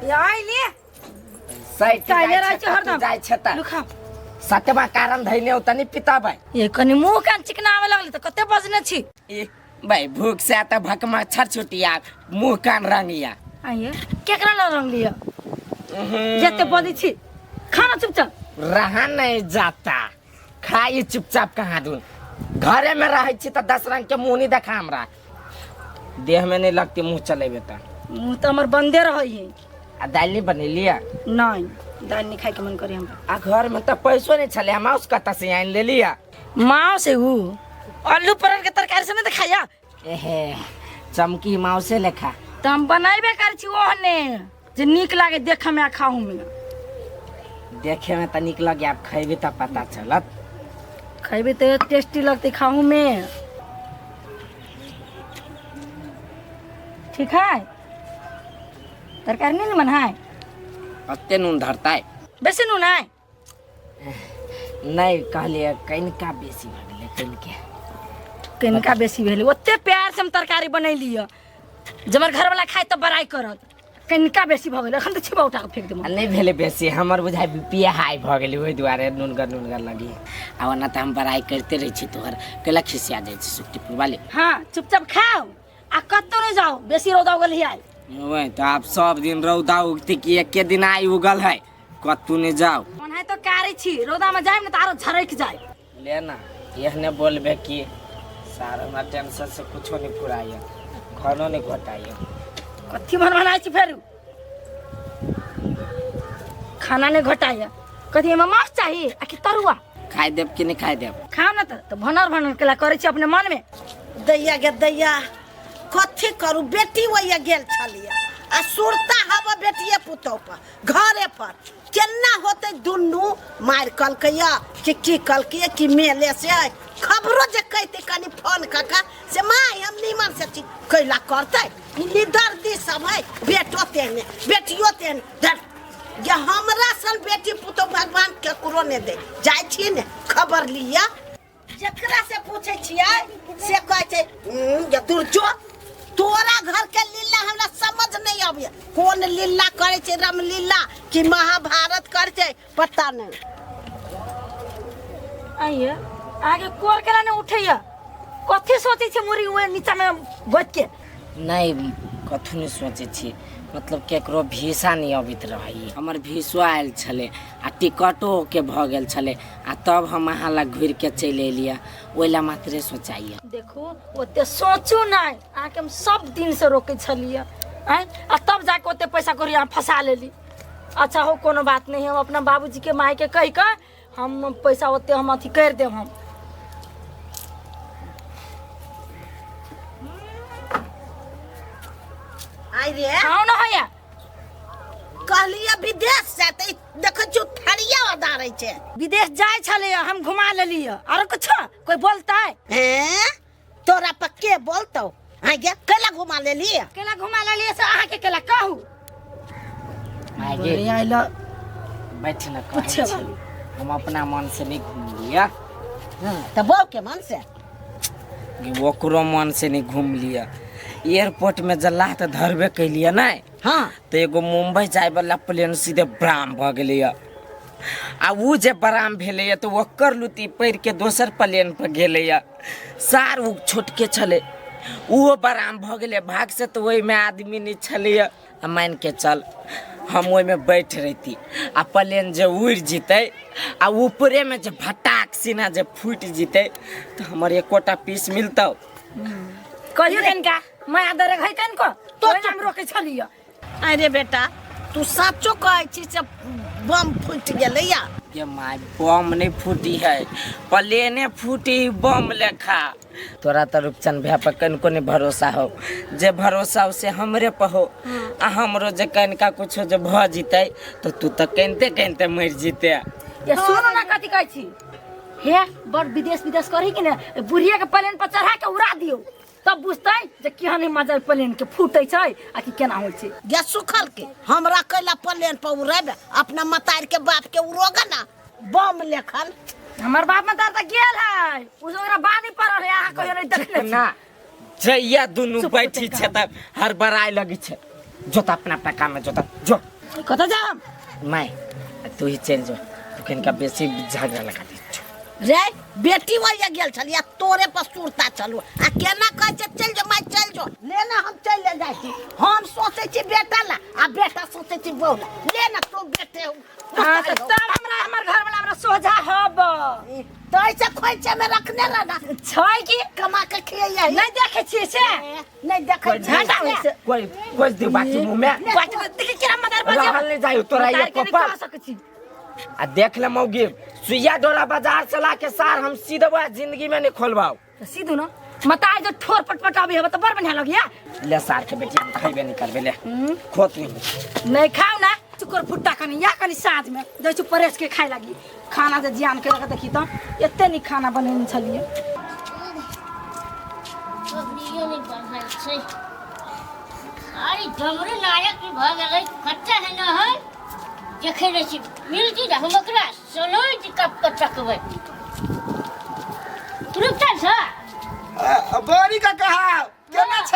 आइ ले। सैट काल्हे जाइ रहै छै छै हरदम। जाइ छै तऽ लुखा। सतवा कारण धैने हो तनी पिताबै। ये कनी मुंह कान चिकनावे लगले तऽ कते बजने छी। ई भाई, भूख से आता भकमा छर छुटिया, मुंह कान रंगिया। आइए केकरा लग रंग लिया जते बजै छी? खाना चुपचाप। रहा नहीं जाता, खाई चुपचाप। कहाँ दून घरे में रहै छी तऽ 10 रंग के मुंह नहीं देखा हमरा, देह में नहीं लगती मुंह चलेबे तऽ। मुंह तऽ हमर बंदे रहै है। आ दालि नहीं बनेलियै? नहीं, दालि नहीं खाए के मन करे हमरा। आ घर में तऽ पैसो नहीं छलै, माउस कतऽ से आनि लेलियै? माँ से ऊ आलू परवल के तरकारी से नहीं तऽ खाया। एहे, चमकी माउसे लेखा। तऽ हम बनेबे करै छी ओहने जे नीक लागे देखे में आ खाहू में। देखे में तऽ नीक लगे, आब खैबे तऽ पता चलत। खैबे तऽ टेस्टी लगतै खाहू में। ठीक है, तरकारी नहीं मन है। कते नून धरतै? बेसी नून है। नहीं, कहलियै कनिका बेसी भऽ गेलै, कनिके। कनिका बेसी भेलै? ओते प्यार से हम तरकारी बनैली, जब हमर घरवाला खाए तऽ बड़ाई करत, कनिका बेसी भऽ गेलै? एखन तऽ छिपा उठा कऽ फेंक देबो। आ नहि भेलै बेसी, हमर बुझाइ बीपी हाई भऽ गेलै, ओहि दुआरे नूनगर नूनगर लगी। आ ओना तऽ हम बड़ाई करिते रहै छी तोहर, कैला खिसिया जाइ छी सुखटीपुर वाली? हाँ, चुपचाप खाओ आ कतौ नहीं जाओ, बेसी रौदा उगल है आइ। ओए तऽ आब सब दिन रौदा उगते कि एके दिन आइ उगल है? कतू नहीं जाओ। ओनाहि तो कारी छी, रौदा में जायब ने तऽ आरो झरकि जाय। ले ना, एहने बोलबे कि सार हमरा टेंशन से कुछो नहीं फुराइए, खानो नहीं घोटाइए। कथी मन बनाइ छी फेरू? खाना नहीं घोटाइए कथी? एहिमे माछ चाही आ कि तरुआ? खाइ देब कि नहीं खाइ देब? खाओ ना तऽ भनर भनर केला करै छी अपने मन में। दैया गे दैया, कथी करू, बेटी वही गेल छलियै आ सुरता हब बेटिए पुतोह पर घरे पर केना होतै। दुनू मारि कलकैया कि की कलकैया कि मेले से खबरो जे कहते कनी फोन कऽ कऽ से माय हम नीमन से छी, कैला करतै। ई निदर्दी सब है, बेटो तेहने बेटियो तेहने। धर जे हमरा सन बेटी पुतोह भगवान केकरो नहि दे। जाइ छी ने खबर लिअ, जकरा से पूछै छियै से कहै छै, जे दुर्जो तोरा घर के लीला हमरा समझ नहीं आबैया, कोन लीला करै छै, रामलीला कि महाभारत करै छै पता नहीं। आइए आगे कोर केला ने उठैया, कथी सोचै छै मुरी ओए नीचा में गोद के? नहीं, कथू नहीं सोचै छी, मतलब केकरो भीसा नहीं अबैत रहै। हमर भीसो आयल छलै आ टिकटो के भऽ गेल छलै आ तब हम अहाँ लग घुरि के चलि एलियै, ओहि लए मात्रे सोचाइए। देखू ओते सोचू नहीं, अहाँके हम सब दिन से रोकै छलियै आँय, आ तब जाके ओते पैसा कौड़ी अहाँ फंसा लेली। अच्छा हो, कोनो बात नहीं, हम अपना बाबूजी के माय के कहि के हम पैसा ओते हम अथी कर देब हम। आई रे हाँ ना होया कहलिए विदेश से त देखै छियौ थरिया अदारै छै। विदेश जाय छलै हम घुमा लेलियै, आरो कुछ कोई बोलतै? हैं तोरा पर के बोलतौ? आइ गे कैला घुमा लेली? केला घुमा लेलियै से अहाँके केला कहू? आगे आइल बैठ न कहै पूछे छी। वाली। हम अपना मन से नहीं घुमलियै। हाँ, तऽ बहू के मन से? ओकरो मन से नहीं घुमलियै। एयरपोर्ट में जल्ला तऽ धरबे कैलियै नहि। हाँ। तऽ एगो मुंबई जाय वाला प्लेन सीधे ब्राम भऽ गेलैया आ उ जे बराम भेलैया तऽ ओकर लुती पड़ि के दोसर प्लेन पर गेलैया। सार उ छोटके छलै, ओहो बराम भऽ गेलै भाग से, तऽ ओहिमे आदमी नहि छलैया। आ मान के चल हम ओहिमे बैठ रहिती आ प्लेन जे उड़ि जेतै आ ऊपरेमे जे भटाक सीना जे फूटि जेतै तऽ हमर एकोटा पीस मिलतौ? कहियो कनिका माया दरे है कनिको तो हम रोकै छलियै। अरे बेटा तू साचो कहै छी से बम फूटि गेलैया? ये my bomb नहीं फूटी है, प्लेने फूटी बम लेखा। तोरा तऽ रूपचंद भैया पर कनिको नहीं भरोसा हो, जे भरोसा हो से हमरे पर हो। आ हमरो जे कनिका कुछो जे भऽ जेतै तऽ तू तऽ कनिते कनिते मरि जेते। ये सुनो ना कथी कहै छी, हे बड़ विदेश विदेश करी कि ने बुढ़िया के प्लेन पर चढ़ा के उड़ा दियौ, तब बुझतै जे केहन मजा प्लेन के फूटै छै आ कि केना होइ छै। गे सुखल के हमरा कैला प्लेन पर उड़ेबे, अपना मतार के बाप के उड़ोगे ना बम लेखन। हमर बाप मतार तऽ गेल है, उ ओकरा बानी पड़ल है, अहाँ कहियो नहीं देखले छी। ना जइया दुनू चुप बैठी हो छै तऽ हड़बड़ाय लगै छै। जोता अपना अपना काम में जोता जो। कतऽ जाम? माय तू ही चलि जो, तू कनिका बेसी झगड़ा लगा दी। रे बेटी वही गेल छलियै तोरे पर सुरता चलू आ केना कहै छै चलि जो माय चलि जो, ले ना हम चलि जाइ छी। हम सोचै छी बेटा ला आ बेटा सोचै छी बहू ला, ले ना तू बेटे हो। हाँ, तऽ तब हमरा हमर घर वाला हमरा सोझा हब तो ऐसे खोइचे में रखने रहना छै कि कमा के खियैया नहीं देखै छियै से? नहीं देखै छियै घाटा होइ छै। कोई कोई दी बाकी मुंह में बाकी में देखी केना मदर बजे रहल नहीं जायो तोरा ये मतार के नहीं कपाल। कह सकै छी। आ देख ले मौगी सुइया डोरा बाजार से ला के सार हम सीधवा जिंदगी में नहीं खोलबाओ। तऽ सीधू ना मतार जो ठोर पटपट अबै हब तऽ बड़ बढ़िया लगिया। ले सार के बेटी हम खइबे नहीं करबे, ले खो तू। नहीं खाओ ना चुकर फुट्टा कनी या कनी साँझ में जाइ छी परेश के खाय लागी खाना जे जियान के लगा देखी तऽ एते नीक खाना बनेने छलियै। पगड़ियो नहि बन्हल छै। अरे डमरू नायक भी भऽ गेलै, कच्चा है न है देखै नहि छी। मिलती तऽ हम ओकरा सलोज कप के तकबै। रुकता छ बड़ी का कहा केना छ?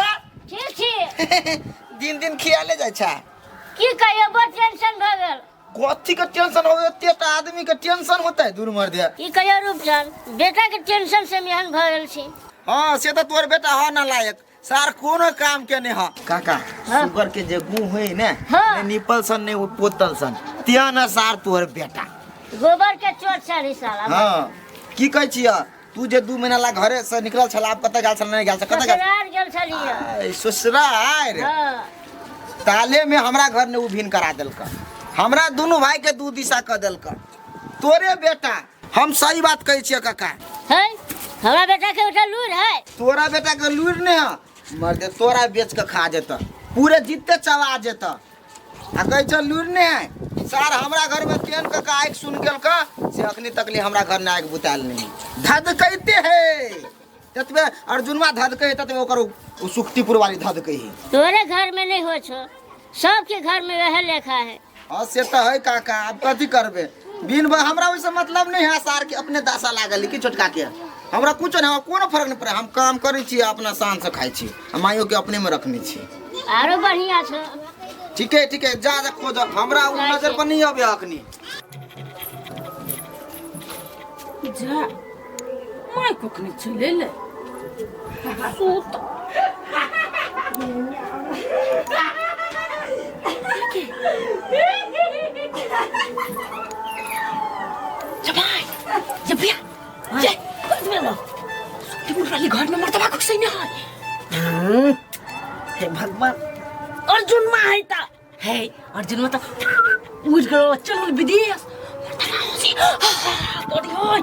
ठीक छी। दिन दिन खियाले जाइ छ। की कहियो बड़ टेंशन भऽ गेल। कथी के टेंशन हो? एते टा आदमी के टेंशन होता है दूर मर दे। की कहियो रूपचंद, बेटा के टेंशन से एहन भऽ गेल छी। हाँ से तो तोर बेटा ह ना लायक, सार कोनो काम के नहीं ह। काका सुगर के जे गुह होई ने, हाँ। ने निपल सन ने पोतल सन, त्या ना सार तोर बेटा गोबर के चोट सारी साला। हाँ की कहै छियै तू जे 2 महीना ला घरे से निकलल छल, आब कतऽ गेल छल? नहीं गेल छल, कतऽ गेल? ससुराल गेल छलियै। आइ, ससुराल। हाँ। ताले में हमरा घर ने उ भिन करा देलक, हमरा दुनू भाई के दू दिशा क देलक तोरे बेटा। हम सही बात कहै छियै काका। है हमरा बेटा के ओटा लूर है। तोरा बेटा के लूर नहीं है मर्दे, तोरा बेच के खा जेता, पूरे जीते चबा जेता। आ कहै छ लूर नहीं है। सार हमरा घर में केन के आगि सुन गेल का से अखनी तकली हमरा घर में आगि बुतायल नहीं। धधकैते है ततबे अर्जुनवा धधकै है, ततबे ओकर उ सुखतीपुर वाली धधकै है। तोरे घर में नहीं हो छो, सबके घर में वह लेखा है। हाँ से तो है काका, अब कथी करबे बिन हमरा ओइसे मतलब नहीं है। सार के अपने दासा लागल कि छोटका के हमरा कुछ नहीं, हमरा कोनो फर्क नहीं पड़े। हम काम करै छी, अपना शान से खाइ छी, आ माइयो के अपने में रखने छी। आरो बढ़िया छो। ठीक है ठीक है, जा जा खोज, हमरा उ नजर पर नहीं आबे अखनी। जा my कखनी चले ले सूत। जमाई जबिया जे कुछ में लो सुखतीपुर वाली घर में मर्तबा घुसै न है। हे भगवान, अर्जुन मा है ता हे अर्जुन मा त उड़ गयो, चल विदेश मर्तबा होसी तोरी होय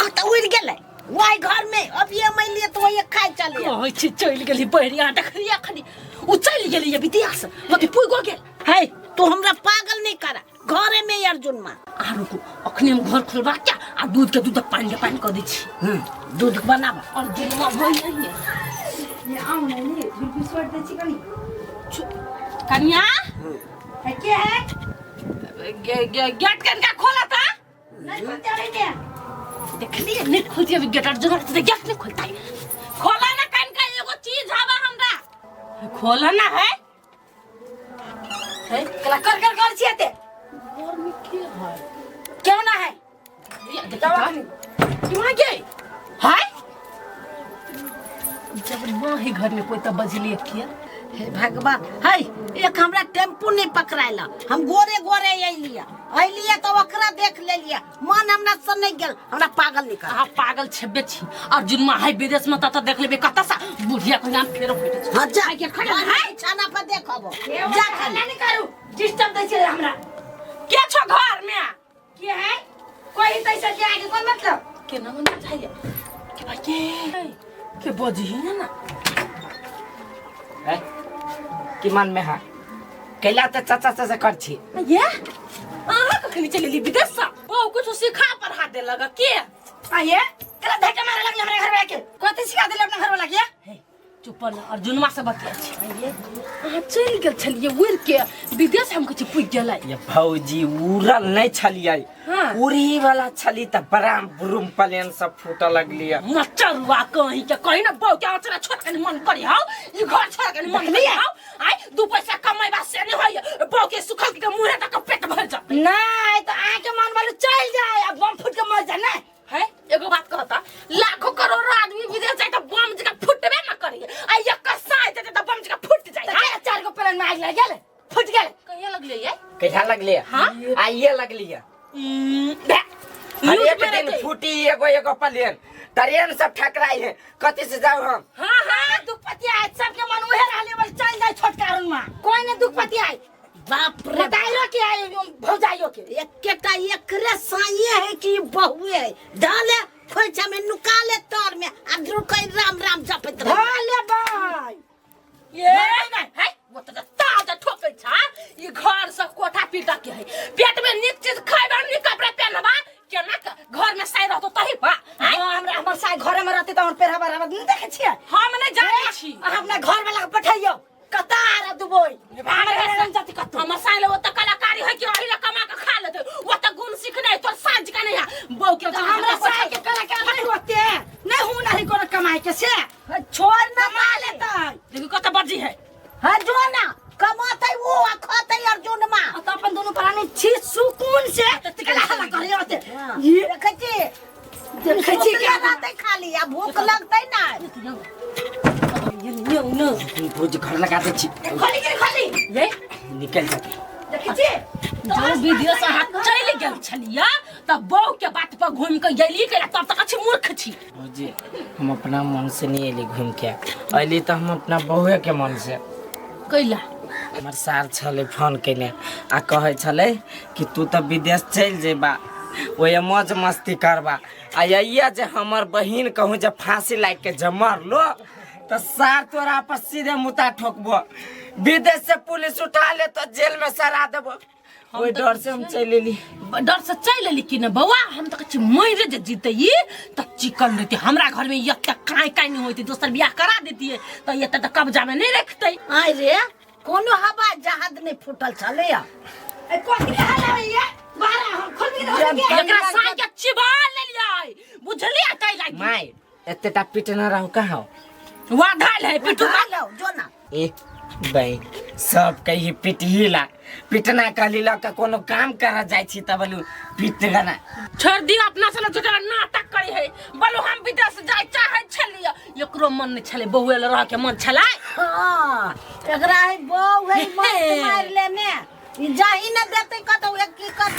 कत उड़ गेलै वही घर में। अब ये मैं लिए तो वही खाए चले कहै छी चलि गेली बहरिया देखलिया खनी उ चलि गेली विदेश मके पुगो गेल। है तू हमरा पागल नहीं करा, घरे में अर्जुन मा। आ रुकू, अखने हम घर खोलबा क्या आ दूध के दूध पानी के पानी क दै छी। दूध बनाब अर्जुन मा भई नहीं ये आउ नहीं ने बिल्कुल छोड़ दे छी कनी। कन्या है के है गेट कनका खोला था नहीं खोलते नहीं ने देखलिए नहीं खोलती अभी गेट अर्जुन तो गेट नहीं खोलता है। खोला ना कनका एगो चीज हवा हमरा खोला ना है है कला कर कर कर छिए ते घर में के है क्यों ना है क्यों गए हाय जब माँ ही घर में कोई तब बजलिए किया। हे भगवान, है एक हमरा टेम्पू नहीं पकड़ाइला, हम गोरे गोरे अइलिया अइलिया तो ओकरा देख लेलिया, मन हमरा से नहीं गेल, हमरा पागल नहीं कर। आ पागल छेबे छी अर्जुन माँ है विदेश में तत देख लेबे कत सा बुढ़िया को नाम फेरो भेटे। हां जा के खड़ा है छाना पर देखबो, जा खाली नहीं करू डिस्टर्ब दै छै हमरा। के छो घर में के है कोई तैसे के आगे कोन मतलब के ना मन चाहिए के भाई के बजी है ना है कि मन में है कैला त चाचा चाचा कर छी ये अहाँ कखनी चलेली विदेश सा बहु कुछ सिखा पढ़ा दे लगा के आ ये कला धक्का मारे लगले हमरा घर में आके कथि सिखा देले अपना घर वाला के। हे चुप न अर्जुन मा से बतिया छी। ये अहाँ चलि गेल छलियै उड़ के विदेश, हम कहै छी पुग गेलै। ये भौजी उड़ल नहीं छलियै, उड़ी वाला छली त बराम बुरुम प्लेन सब फूट लगलियै। मचरुआ कहीं के कहीं ना बहु के आचरा छोड़ के मन करी हौ, ई घर छोड़ के मन करी हौ। आइ दू पैसा कमाइबा से नहीं होय, बहु के सुखल के मुंह तक पेट भर जात। नहीं तो आके मन वाले चल जाए अब बम फूट के मर जाए ना है। एगो बात कहता लाखों करोड़ों आदमी विदेश जाए त बम जका फुटबे ना करी, आ एक साय जाए त बम जका फुट जाए। त चार गो प्लेन में आग लग गेल फुट गेल। कहिया लगले ये कहिया लगले? हां आइए लगलिए हर एक दिन फूटी एगो एगो प्लेन, ट्रेन सब ठकराई है, कथी से जाऊ हम? हां हां दुखपति आए सबके मन उहे रहले बस चल जाए छोटका रुन में, कोई ने दुखपति आए। बाप रे दाइरो के आए भौजाइयो के एकेटा एकरे साइए है कि बहुए है, डाले खोइछा में नुका ले तर में आ रुकै राम राम जपैत रह ले भाई ये नहीं है वो तो ताजा ठोकै छा। ई घर से कोठा पीटा के है, पेट में नीक चीज खाइबा नीक कपड़ा पहनबा केना घर में साई रहतो तही बा। हां हमरा हमर साई घर में रहते त हमर पेरहबा रहबा नहीं देखै छियै? हम नहीं जानै छी। अहाँ अपना घर वाला के पठाइयो कतार दुबई, हमर साई ले ओत कलाकारी है कि अही ले कमा के खा लेते, ओत गुण सीखने तोर साँझ के नहीं है बहू के। हमरा साई के कलाकार नहीं होते नहीं हूं नहीं कोनो कमाई के से छोड़ ना कमा लेता। देखो कत बजी है। हां जो ना कमाते वो आ खाते अर्जुन मा त अपन दोनों प्राणी छी सुकून से कला हला करे होते। ये देखै छी देखै छी के रहते खाली आ भूख लगतै ना। ये न भौजी घर लगा दे छी। खोली के खोली ये निकल जाते। देखै छी जब विदेश अहाँ चलि गेल छलियै त बहू के बात पर घूमि के गेली के तब तक अछि मूर्ख छी। भौजी हम अपना मन से नहीं एली घूम के, अली त हम अपना बहुए के मन से। कैला हमर सार छलै फोन केने आ कहै छलै कि तू त विदेश चलि जेबा, ओहि मौज मस्ती करबा। आ यही जे हमर बहिन कहूँ जे फांसी लागि के जे मरलो तऽ सार तोरा पर सीधे मुता ठोकबो, विदेश से पुलिस उठा ले तो जेल में सरा देबो। ओहि डर से हम चलि एली। डर से चलि एली कि ने बौआ? हम तऽ कहै छी मरि जे जीतै तऽ चिकन रहतै। हमरा घरमे एते काँय काँय नहि होइतै, दोसर बियाह करा देतियै तऽ एते तऽ कब्जामे नहि रखतै। आय रे, कोनो हवा जहाज नहि फूटल छलैया। एकरा साँइ के चिबा लेलियै, बुझलियै? तै लागि माय एतेटा पिटना रहू कहाँ? वाधल है पिटू। उठा लो जो ना। ए बहिन, सब कही पिटही ला पिटना कहली लऽ के कोनो काम कर जाइ छी तब बोलू पिट गना। छोड़ दियो, अपना से झूठा नाटक करी है। बोलू हम विदेश जाय चाहे छलियै, एकरो मन नहीं छलै, बउए लए रह के मन छलै। हाँ, एकरा है बहू है मस्त मारि लेने, ई जाही न देतै कतौ। एक की कर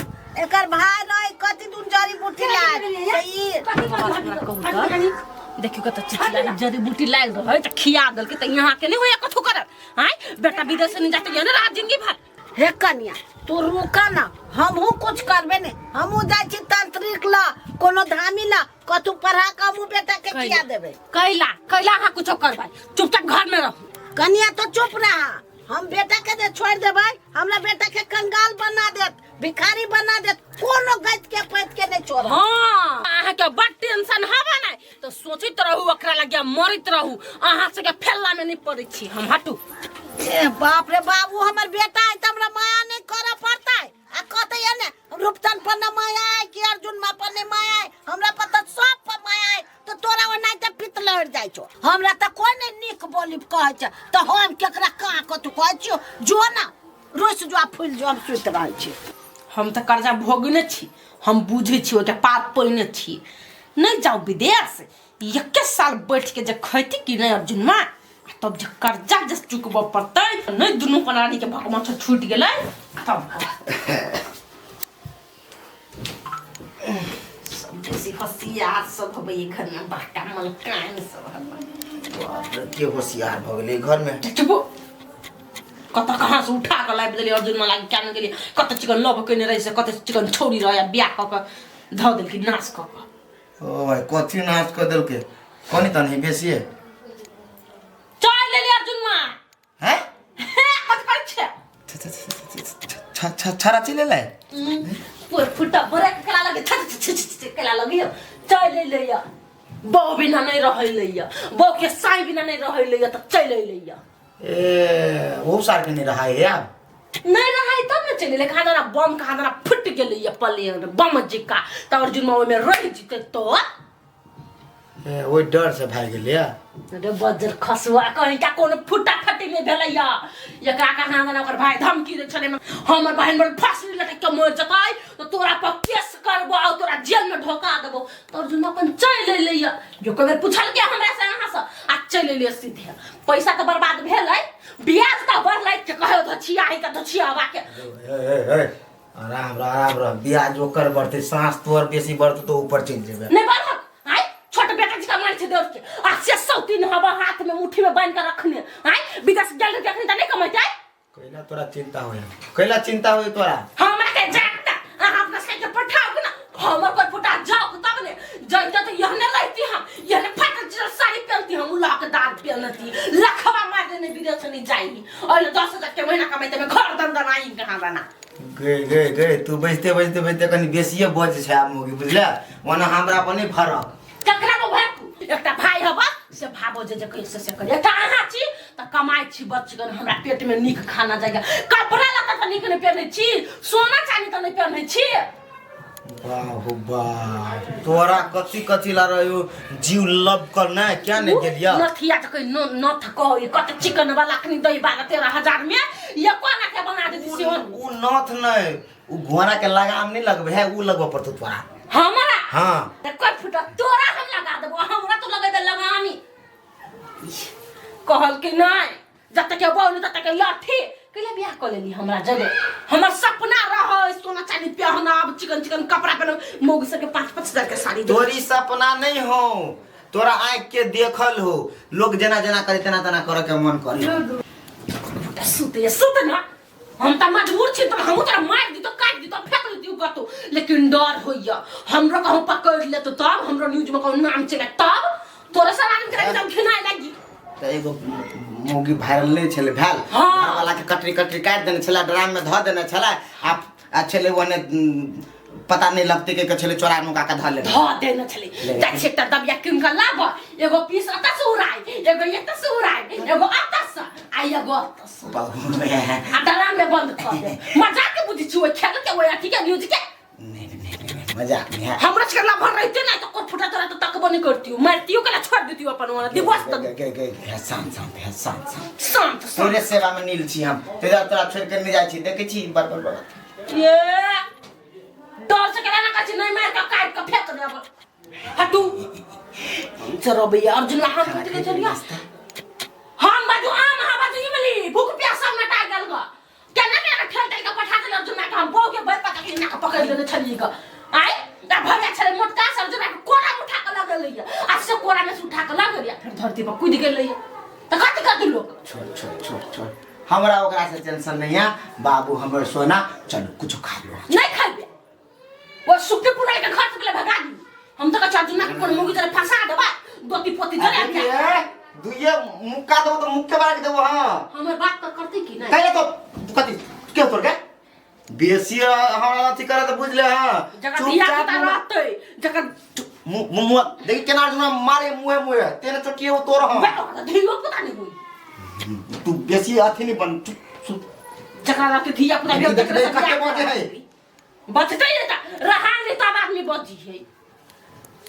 एकर भाय रहे कथी दुन जड़ी बूटी लाए तऽ ई देखियो कत चिचिया जड़ी बूटी लायल रहै तऽ खिया देलकै तऽ यहाँ के नहीं होया कथू करल। आय बेटा विदेश नहीं जाते ये ना रात जिंदगी भर। हे कनिया, तू रुका ना, हमहू कुछ करबे ने। हमहू जाइ छी तांत्रिक ला, कोनो धामी ला, कथू पढ़ा के हमहू बेटा के खिया देबै। कैला कैला अहाँ कुछो करबै, चुपचाप घर में रहू। कनिया तो चुप रहा, हम बेटा के जे छोड़ देबै हमरा बेटा के कंगाल बना देत, भिखारी बना देत, कोनो गैत के पैत के नहीं छोड़त। हाँ, अहाँ के बड़ टेंशन हवा नहीं तो सोचैत रहू, ओकरा लगे मरैत रहू। अहाँ सबके फेल्ला में नहीं पड़ै छी हम, हटू। ए बाप रे बाबू, हमर बेटा है त हमरा माया नहीं करऽ पड़तै? आ कहते ये ने रूपचंद पर न माया है कि अर्जुन मा पर नहीं माया है, हमरा पर तऽ सब पर माया है। तो तोरा ओनाहिते पित लहर जाइ छौ, हमरा तऽ कोई नहीं नीक बोली कहै छै तऽ हम केकरा कहाँ कतौ कहै छियौ। जो ना रोस जो, फूल जो, हम सुति रहै छी। हम तऽ कर्जा भोगने छी, हम बुझै छी ओहिके पाप पहिने छी। नहीं जाउ विदेश, एके साल बैठ के जे खैती कि नहीं अर्जुनमा, आ तब जे कर्जा जे चुकबऽ पड़तै नहीं, दुनू परानी के भकमछ छूटि गेलै तब सब बेसी होशियार सब हबै घर में, बड़का मलकाइन सब हबै। बाप रे, के होशियार भऽ गेलै घर में? चुप, कतऽ कहाँ से उठा कऽ लाबि देलियै अर्जुन माला के, क्या नहि गेलियै। कतऽ चिकन लव केने रहै से कतऽ चिकन छौड़ी रहै, आ बियाह कऽ कऽ धऽ देलकै नाश कऽ कऽ। ओ भाई, कथी नाश कऽ देलकै? कनी तनी बेसिए चल लेलियै अर्जुन माँ। हैं? कथी करै छै? छड़ा चलि एलै। पूर फुटा बड़ा के कला लगे छ छ छ छ कला लगे। चल लैया, बहू बिना नहीं रहै लैया, बहू के साई बिना नहीं रहै लैया तऽ चलि अयलैया। ए वो सार के नहीं रहा है यार। नहीं रहा तब ने चलि एलै। कहाँ दाना बम, कहाँ दाना फुटि गेलैया पलेन बम जिका तऽ अर्जुन माँ ओहिमे रहि जेतै तो। ए ओहि डर से भागि गेलै। अरे बज्जर खसुआ कहीं का, कोनो फुटा फटी नहीं भेलैया एकरा। कहाँ दाना ओकर भाई धमकी दै छलै, हमर बहिन बड़ फांसी लटक के मरि जेतै तऽ तोरा पर केस करबो आ तोरा जेल में ढोका देबो। तऽ अर्जुन अपन चलि अयलैया, जो कोई बेर पुछलकै हमरा से अहाँ से, आ चलि अयलै सीधे। पैसा तऽ बर्बाद भेलै, ब्याज तऽ बढ़लै के कहे धोछिया ही के धोछियावा के। ए ए ए, आराम रह, आराम रह। ब्याज ओकर बढ़तै, साँस तोहर बेसी बढ़तौ तऽ ऊपर चलि जेबै। नहीं बढ़त। आय छोट बेटा जी का मार छै देर के आ से 103 हवा हाथ में मुट्ठी में बांध के रखने। आय विदेश गेल रहे अखनी त नहीं कमैते। कैला तोरा चिंता होय? कैला चिंता होय तोरा? हमरा के जाता अहाँ अपना सबके पठाओ ना, हमर कोई फुटा जाओ तब ने जइते तो यहने रहती, हम यहने फाटल चिरल साड़ी पहनती, हम लॉकदार पहनती, लखवा मार देने विदेश नहीं जाई और 10,000 के महीना कमाइते में घर दंदन आई कहाँ बना। गे गे गे, तू बजते बजते बजते कनी बेसिए बज छै आब मोगी, बुझले? ओना हमरा पर नहीं फरक। ककरा को भाई एकटा भाई हबा से भाबो जे जे कैसे से करे। एकटा अहाँ छी त कमाइ छी बचगन, हमरा पेट में नीक खाना जाएगा, कपड़ा लत्ता त नीक नहीं पहनै छी, सोना चांदी त नहीं पहनै छी। वाह हो वाह, तोरा कथी कथी ला रहो जीव लब कर ना क्या नहीं गेलिया? नथिया त कोई नथ कह कत चिकन वाला अखनी दई 12-13 हजार में ये कोना के बना देती से। उ नथ नहीं, उ घोड़ा के लगाम नहीं लगबे है, उ लगबे पड़तो तोरा। हमरा? हाँ। त कोई फुटा तोरा हम लगा देबो, हमरा तो लगेबे लगामी। कहल कि नहीं जब तक के बौनी तब तक के लाठी कैले बियाह कऽ लेली हमरा जगह। हमर सपना रह सोना चांदी पहना, अब चिकन चिकन कपड़ा पहनब, मौगी सबके 5-5 हजार के साड़ी देब। तोरी सपना नहीं हो, तोरा आँख के देखल हो, लोग जेना जेना करे तेना तेना करे के मन करे। सुते सुत ना, हम तऽ मजबूर छी तऽ हमहूँ तोरा मारि दितौ, काटि दितौ, फेंक दितौ। कतौ, लेकिन डर होइया हमरो कहूँ पकड़ लेतो तब हमरो न्यूज में कहूँ नाम चले तब तोरा सब आदमी के एकदम घिनाय लागी। तऽ एगो मौगी वायरल नहि छलै भेल? हाँ। घरवाला के कटरी कटरी काटि देने छलै, ड्राम में धऽ देने छलै आ छलै ओने पता नहीं लगते के छलै चोरा नुका के धऽ लेने। धऽ देने छलै। ले। जाइ छी एकटा दबिया कीन कऽ लाब, एगो पीस एतऽ से उड़ाय, एगो एतऽ से उड़ाय, एगो एतऽ से आ एगो एतऽ से। बहु आ डराम में बंद कऽ दे। मजाक के बुझै छी ओहि खेल के, ओहि अथी के न्यूज के? नहीं नहीं नहीं नहीं, मजाक नहीं है। हमरा सबके लभर रहिते ना तो कोट फुटा तोरा तो तकबो नहीं करतियो, मारतियो के छोड़ देतियो अपन वाला दिवस तक। गे गे गे शांत शांत है, शांत शांत शांत शांत। तोरे सेवा में नील छी हम, तेरा तोरा छोड़ के नहीं जाइ छी, देखै छी बर बर बर। ये डर से केना ना कछि नहीं मार के काट के फेंक देब। हटू चलो भैया अर्जुन हम कथि के चलिया हम बाजू आम हम बाजू इमली भूख प्यास सब नटा गेल ग केना केना ठेल ठेल के पठा देल अर्जुन के हम बहू के बैर पकड़ के ना के पकड़ लेने छलिए ग आइ आ भैया छले मोटका से अर्जुन के कोरा में उठा के लगल आ से कोरा में से उठा के लगल फिर धरती पर कूद गेल त कथि कथि लोक। छोड़ छोड़ छोड़ छोड़ हमरा ओकरा से टेंशन नहीं है बाबू हमर सोना, चलो कुछ खा लो। नहीं खाबे वो सुखी पुराई के घर से भगा दी हम तो कच्चा अर्जुन के कोन मुगी तरह फंसा देबा दोती पोती जरे अरे दुइये मुक्का देबो तो मुक्के मार के देबो। हां हमर बात त करते की नहीं काहे तो कथि के तोर के बेसी हमरा अथि करे त बुझ ले। हां जकर धिया पुता रहते जकर मुंह मुंह देखि केना अर्जुन मारे मुंहे मुंहे तेने चोटिए वो तोर। हां धियो पुता नहीं होई तू बेसी अथि नहीं बन चुप जकरा रहते धिया पुता देख, देख, देख, कते बजे है? बचते नहीं त रहा नहीं तब आदमी बची है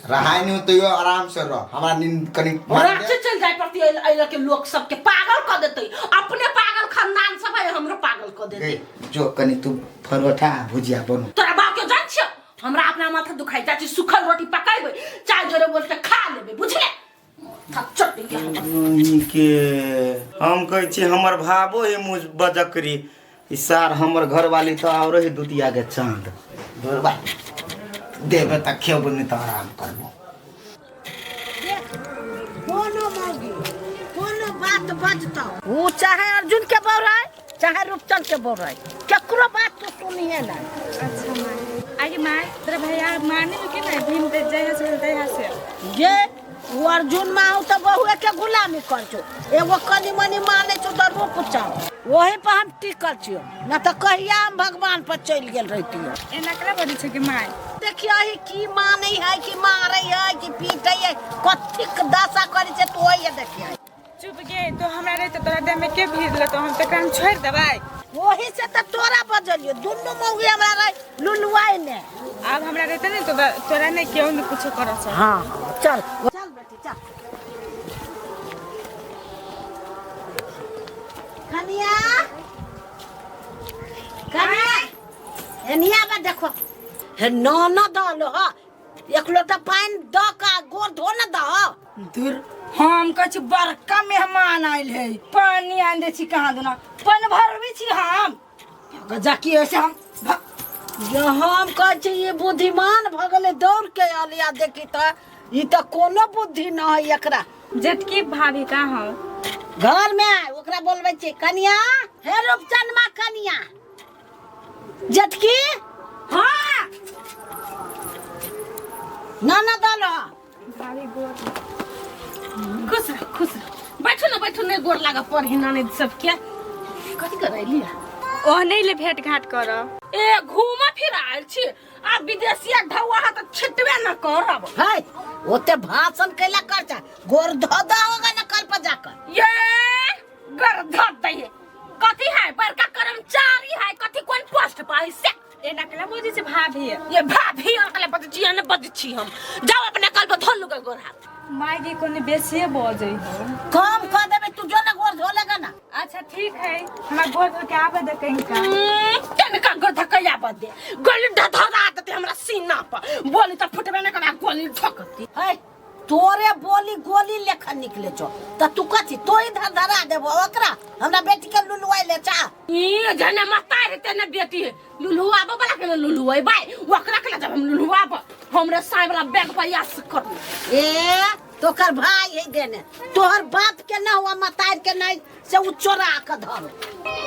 रहाय नहीं तो यो आराम से रह हमरा नींद कनी रात से चल जाए पड़ती है के लोग सबके पागल कर देते अपने पागल खानदान सब है हमरो पागल कर देते। जो कनी तू परोठा भुजिया बनो तोरा बाप के जान छियो हमरा अपना माथा दुखाई जाइ छै सुखल रोटी पकाइबै चाय जोरे बोल के खा लेबै बुझले माथा चट गया हमर। के हम कहै छी हमर भाबो हे मुझ बजकरी ई सार हमर घरवाली तो और ही दुतिया के चांद बा देबे त खेबो नहीं त आराम करबो। कोनो मौगी कोनो बात बजतौ वो चाहे अर्जुन के बौराय चाहे रूपचंद के बौराय केकरो बात तो सुनिए ना। अच्छा माय आगे माय तोरा भैया माने के नहीं भीम दे जय से दया से जे वो अर्जुन माँ तो बहुए के गुलामी कर छो एगो कनी मनी माने छो तो रुक जाओ वही पर हम टिकल छियो ना तो कहिया हम भगवान पर चल गेल रहितियो। एना करा बजै छै कि माय देखियो ही की माने है कि मारे है कि पीटे है कथिक दशा करे छै तो वही देखियो। चुप गे तो हमरा रहे तोरा देह में के भीड़ लेतो हम तकरा हम छोड़ देबै वही से तो तोरा बजलियो दुनू मौगी हमरा रहे लुलुआई ने आब हमरा रहते ने तो तोरा नहीं केहू नहीं कुछो करऽ सक। हां चल चल बेटी चल कनिया कनिया एनिया बा देखो हे न न दल ह एक लोटा पानी द का गोर धो न दह। दूर हम कहै छी बड़का मेहमान आयल है पानी आन दै छी कहाँ दुना पानि भरबै छी हम जाकी ऐसे हम जे हम कहै छी ई बुद्धिमान भऽ गेलै दौड़ के आलिया देखी त ई त कोनो बुद्धि न है एकरा। जेटकी भाभी का हो घर में ओकरा बोलबै छी कनिया हे रूपचंद माँ कनिया जेटकी हाँ ना ना दल भाभी गोर खुश रह खुश रह बैठो ना बैठो नहीं गोर लागा पर ही नानी सब के कथी करैली ओ नहीं ले भेंट घाट कर ए घूम फिर आयल छी आ विदेशिया ढौआ हा त छिटबे न करब है ओते भाषण कैला कर जा गोर धो दा होगा ना कल पर जाकर ये गोर धो दे कथी है बड़का कर्मचारी है कथी कोन पोस्ट पर से एना कला बजै छै भाभी ये भाभी और कला बजै छी ने बजै छी हम जाओ अपने कल पर धो लुगा गोर हाथ माय के कोने बेसिए बजै हो कम कर देबे तू जो ना गोर धो लेगा ना। अच्छा ठीक है हमरा गोर धो के आबे दे कहीं का तनका गोर धकैया बदे गोली धधरा देते हमरा सीना पर बोली त फुटबे न करा गोली ठोकती है तोरे बोली गोली लेखन निकले छो त तू कथी तो ही धधरा देबो ओकरा हमरा बेटी के लुलुआइ ले चा ई जने मता रहते ने बेटी लुलुआबो वाला के लुलुआइ बाय ओकरा के जब हम लुलुआब हमरे साई वाला बैग पर यास कर ए तो ओकर भाई है देने तोहर बाप के ना हुआ मतार के नहीं से उ चोरा के धरो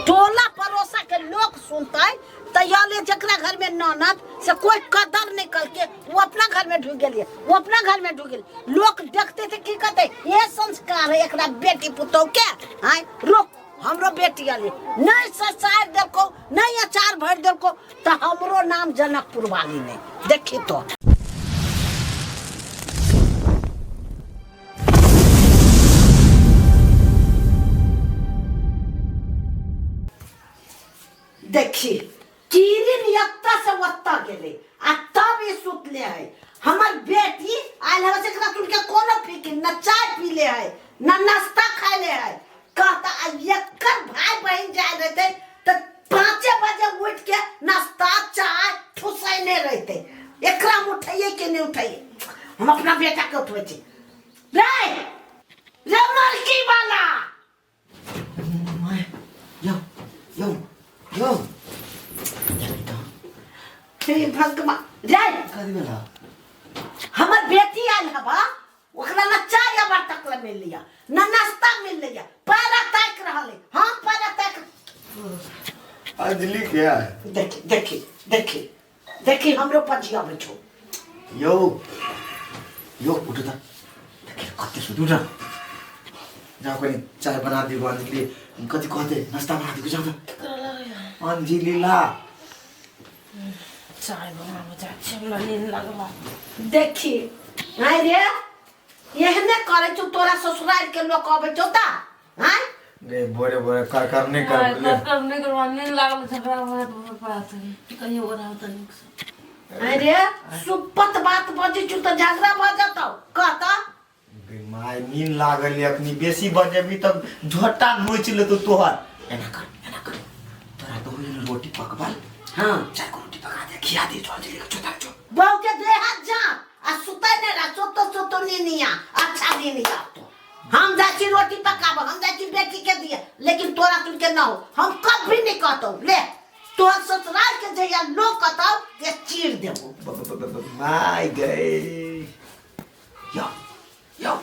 टोला पड़ोसा के लोग सुनते तो ये जकरा घर में ननद से कोई कदर नहीं करके वो अपना घर में ढुक गेलिए, वो अपना घर में ढुक गेलिए। लोग देखते थे की कहते ये संस्कार है एकरा बेटी पुतोह के। आय रोक हमरो बेटी आली नहीं ससार देलको नहीं अचार भर देलको तो हमरो नाम जनकपुर वाली नहीं। देखी तो देखी कीरिन यत्ता से वत्ता गेले आ तब ई सुतले है। हमर बेटी आयल हवे से एकरा तुनके कोनो फिकिर न चाय पीले है न नाश्ता खाइले है। कहता आ एकर भाई बहन जाय रहते त 5 बजे उठ के नाश्ता चाय ठुसैने रहते। एकरा हम उठैये के नहीं उठैये, हम अपना बेटा के उठबै छी। रे रे मरकी वाला यो यो यो हे भगवान रे कथी भेल? हमर बेटी आयल हवा ओकरा न चाय अबर तक ले मिल लिया न नाश्ता मिल लिया, पैरा ताक रहल है। हम पैरा ताक अंजलि क्या है? देखी देखी देखी देखी हमरो पजिया बैठो। यो यो उठो त देखि कति सुत उठ जाओ कनी चाय बना दिगो अंजलि कति कहते नाश्ता बना दिगो जाओ त अंजलि ला चाय बनाबो जाइ छी, हमरा नींद लागल। देखी आय रे एहने करै छौ तोरा ससुराल के लोग अबै छौ त आय गे बोरे बोरे कर कर नहीं कर ले कर नहीं करवा नींद लागल झगड़ा हो पड़त कहियो ओरा त नीक से। आय रे सुपत बात बजै छौ त झगड़ा भ जतौ कहता गे my नींद लागल ये अखनी बेसी बजेबी तब झोटा नोच लेतो तोहर। एना कर तोरा तो होई रोटी पकवाल। हां चार को रोटी पका दे खिया दे अंजलि के चोता चो बहू के देह जा आ सुतै नै रह सुतो सुतो नीनिया अच्छा नीनिया तो हम जाइ छी रोटी पकाब, हम जाइ छी बेटी के दिए, लेकिन तोरा तुन के न हो हम कभी नहीं कहतौ। ले तोहर ससुराल के जहिया लोग कहतौ के चीर देबो। My गए यो यो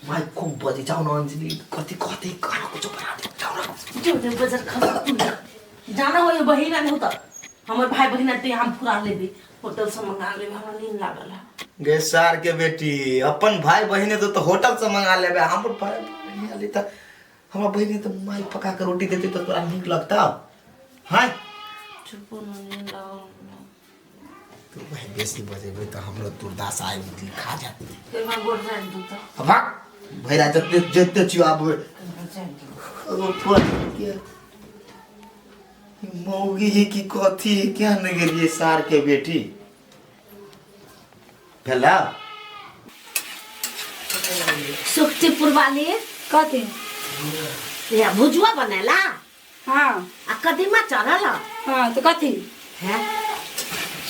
my खूब बजे जाओ न अंजलि कति कति खाना कुछ बना दे जाओ न जो दे बजार खा जाना हो ये बहिना नहीं होता हमर भाई बहिना ते हम फुरा लेबे होटल से मंगा लेबे, हमरा नींद लागल है। गे सार के बेटी अपन भाई बहिने तो होटल से मंगा लेबे, हमर भाई बहिन आली त हमरा बहिने तो माई पका के रोटी देती तो तोरा नीक लगता। हां चुप न नींद लागल तू भाई बेसी बजेबे त हमरो दुर्दास आइ दिल खा जात। फिर मैं गोड़ जान दू त भाग भैरा जते जते चिवाब ओ थोड़ा के मौगी है कि कथी है क्या न गेलिए सार के बेटी भेला। सुखतीपुर वाली कथी ये भुजुआ बनेला। हाँ आ कदीमा चढ़ल। हाँ तो कथी है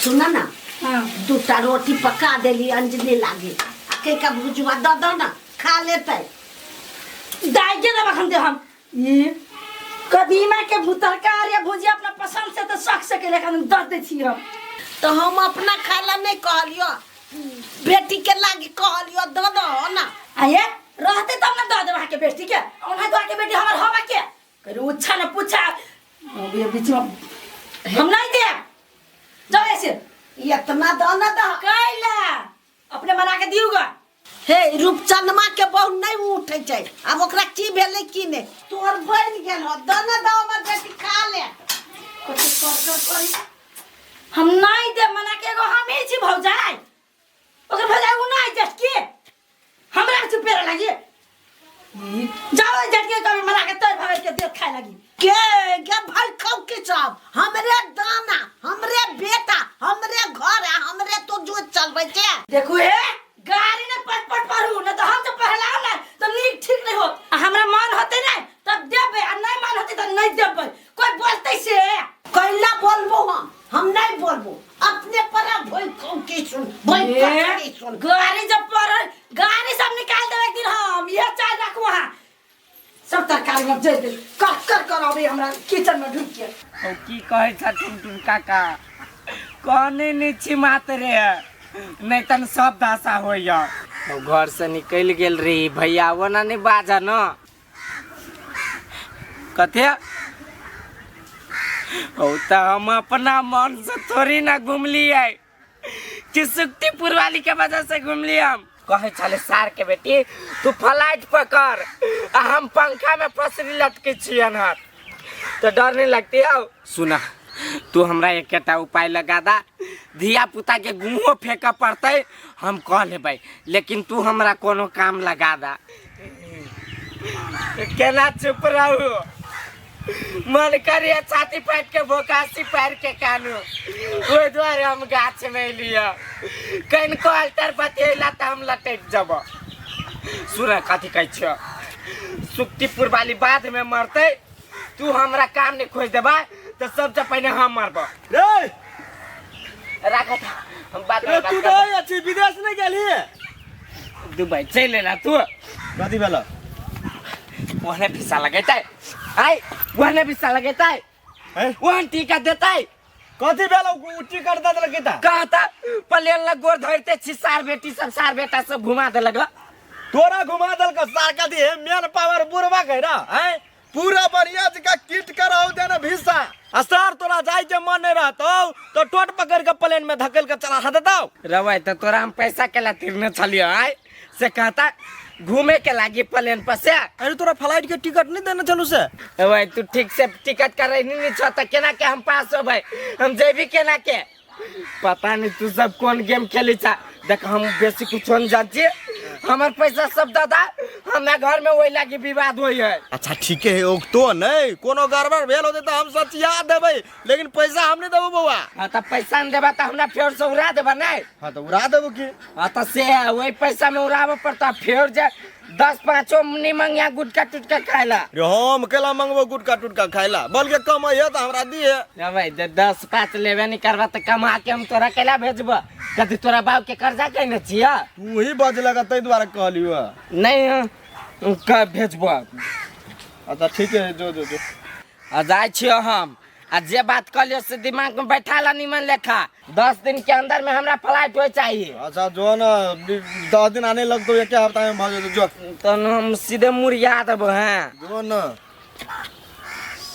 सुन ना। हाँ दूटा रोटी पका देली अंजलि लागी आ के का भुजुआ द दो ना खा लेते। दाई के देब अखन दे हम ये कदीमा के तरकारी या भुजिया अपना पसंद से तो शौक से के लेखन दस दै छी हम। तो हम अपना खाला नहीं कहलियो बेटी के लागी कहलियो द दो ना। आये रहते तब ना दऽ देब अहाँके बेटी के, ओना तो अहाँके बेटी हमर हवा के करू उच्छा न पूछा अभी बीच में हम नहीं देब। जाओ ऐसे इतना दो ना दो कैला अपने बना के दियूगा। हे रूपचंदमा के बहु नहीं उठे छै अब ओकरा की भेलै की नहीं तोहर बनि गेल हो दो ना दो हमर बेटी खा ले। कथी कर कर करी हम नहीं देब मना के एगो हम ही छी भौजाई ओकर भौजाई उ नहीं देत के हमरा के चुपेरा लागी जाओ झटके कभी मना के तोर भावे के देत खाए लगी के के भाई खाऊ के सब हमरे दाना हमरे बेटा हमरे घर है हमरे तो जो चलबै छै। देखू हे गाड़ी ने पट पट पढ़ू न तो हम तो पहलाओ ना तो नीक ठीक नहीं होत। हमरा मन होते नहीं तब देबै आ नहीं मन होते तो नहीं देबै। कोई बोलते से कैला बोलबो हम नहीं बोलबो अपने पर भई खाऊ के सुन भई कचरी सुन गाड़ी जब पर गाड़ी सब निकाल देबै एक दिन हम ये चाल रखू वहां सब तरकारी में जल दे कर कर कर अबे हमरा किचन में ढुक के। ओ की कहै छथिन टुन काका कहने नहीं छी मात रे नहीं तन सब दासा होइया। घर से निकलि गेल रही भैया ओना नहीं बाजा न कथे ओ तऽ हम अपना मन से थोड़ी ना घुमलियै कि सुक्तिपुर वाली के वजह से घुमलियै हम। कहे छले सार के बेटी तू फ्लाइट पकड़ आ हम पंखा में फसरी लटके छियन हर, तो डर नहीं लगती। आओ सुना तू हमरा एकेटा उपाय लगा दा, धिया पुता के गुहो फेंक पड़तै हम कह लेबै, लेकिन तू हमरा कोनो काम लगा दा। केना चुप रहू, मन करिए छाती फाटि के भोकासी पारि के कानू, ओहि दुआरे हम गाछ में एलियै। कनिको अल्टर बतियला तऽ हम लटकि जब। सुन कथी कहै छियौ, सुक्तिपुर वाली बाद में मरतै, तू हमरा काम नहीं खोज देबा तऽ सबसँ पहिने हम मरबो। रे राख हम बात रे तू तऽ अच्छी विदेश नहीं गेली, दुबई चलि एला तू। कथी भेल? ओहने भिसा लगेतै, आइ ओहने भिसा लगेतै, ओहन टीका देतै। कथी भेल? उ टिकट दऽ देलकै तऽ कहता प्लेन लग गोर धरिते छी सार बेटी सब सार बेटा सब घुमा देलक। तोरा घुमा देलक सार? कथी हे मेन पावर बुढ़वा के ना हैं, पूरा बढ़िया जगह किट कराओ देना भिसा, आ सार तोरा जाय के मन नहीं रहतौ तो टोट पकड़ के प्लेन में धकेल के चला देतौ। रवै तऽ तोरा हम पैसा केला तिरने छलियौ आइ, से कहता घूमे के लागी प्लेन पर से। अरे तोरा फ्लाइट के टिकट नहीं देने चलू से? ओए तू ठीक से टिकट करे नहीं छ त केना के हम पास होबै, हम जेबी केना के? पता नहीं तू सब कौन गेम खेली छा। देख हम बेसी कुछ नहीं जान छी, हमर पैसा सब दादा हमरा घर में ओहि लागी विवाद होई है। अच्छा ठीक है, ओ तो नहीं कोनो गड़बड़ भेल होते तो हम सचिया देबै, लेकिन पैसा हम नहीं देबो बौआ। हाँ तो पैसा नहीं देबा तो हमरा फेर से उड़ा देबा नहीं? हाँ तो उड़ा देबो की? हाँ तो से वही पैसा में उड़ाबे पड़ता, फेर जे 10 5 नहीं मंगिया गुटका टुटका खाइला। रे हम केला मंगबो गुटका टुटका खाइला, बल्कि कम है तो हमरा दिए। ना भाई 10 5 लेबे नहीं करबा तो कमा के हम तोरा केला भेजबो? कथी तोरा बाप के कर्जा कहने छिया? तू ही बजलक तै दुआरे कहलियो। नहीं का भेजबो। अच्छा ठीक है, जो जो जो आ जाए छियो हम, आ जे बात कहलियो से दिमाग में बैठा ला निमन लेखा। 10 दिन के अंदर में हमरा फ्लाइट हो चाहिए। अच्छा जो ना 10 दिन आने लगतो एक हफ्ता में भ जेतो जो। तो हम सीधे मुरिया देबो। हैं जो ना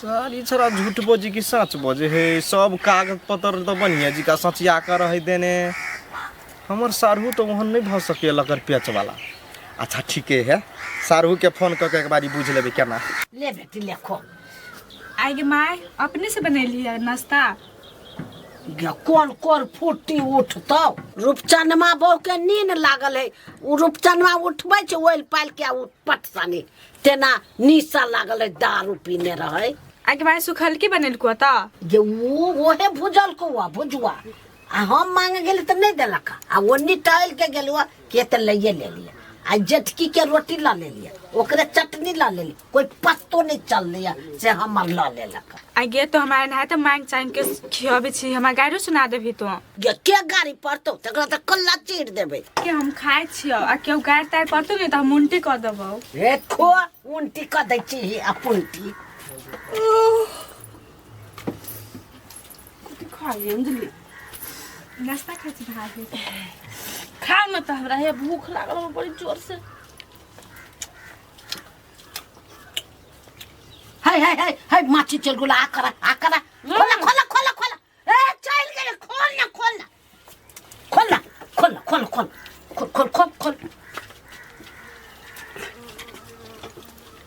सारी छोरा झूठ बजे कि सच बजे है, सब कागज पत्र तो बढ़िया जी का सचिया कर रहे देने। हमर सारहू तो वहन नहीं भ सके लकर पेच वाला। अच्छा ठीक है, सारहू के फोन करके एक बारी बुझ लेबे केना। ले बेटी लेखो। आगे माय अपने से बनैली है नाश्ता। कोन कोन फूटी उठतौ? रूपचनमा बहू के नींद लागल है, उ रूपचनमा उठबै छै ओइल पाइल के उ पट सनी तेना निशा लागल है, दारू पीने रहै। आगे माय सुखल की बनेलको त? जे उ ओहे भुजल को भुजुआ, आ हम मांगे गेली तऽ नहीं देलक, आ ओन्नी टहल के गेलुआ के तऽ लैये लेलियै, आ जेठकी के रोटी लऽ लेलियै, ओकरे चटनी लऽ लेलियै, कोई पत्तो नहीं चललै से हमर लऽ लेलक। आगे तो हमारे नहाय तो मांग चांग के खियाबे छी, हमरा गाड़ियो सुना देबही तो। गे के गाड़ी पड़तौ तकरा तऽ कल्ला चीर देबै। के हम खाइ छियौ आ केओ गाड़ि ताड़ि पड़तौ ने तऽ हम उल्टी कऽ देबौ। हे खो उल्टी कऽ दै छी आ पुल्टी। कथी खा लियै अंजलि? नाश्ता खाइ छी भाभी। खाउ ने तऽ हमरा हे भूख लागल है बड़ी जोर से। हाय हाय हाय हाय माछी चल गेल, आ करा आ करा, खोला खोला खोला खोला, ए चल गेल, खोल ना खोल ना खोल ना खोल खोल खोल खोल खोल खोल खोल।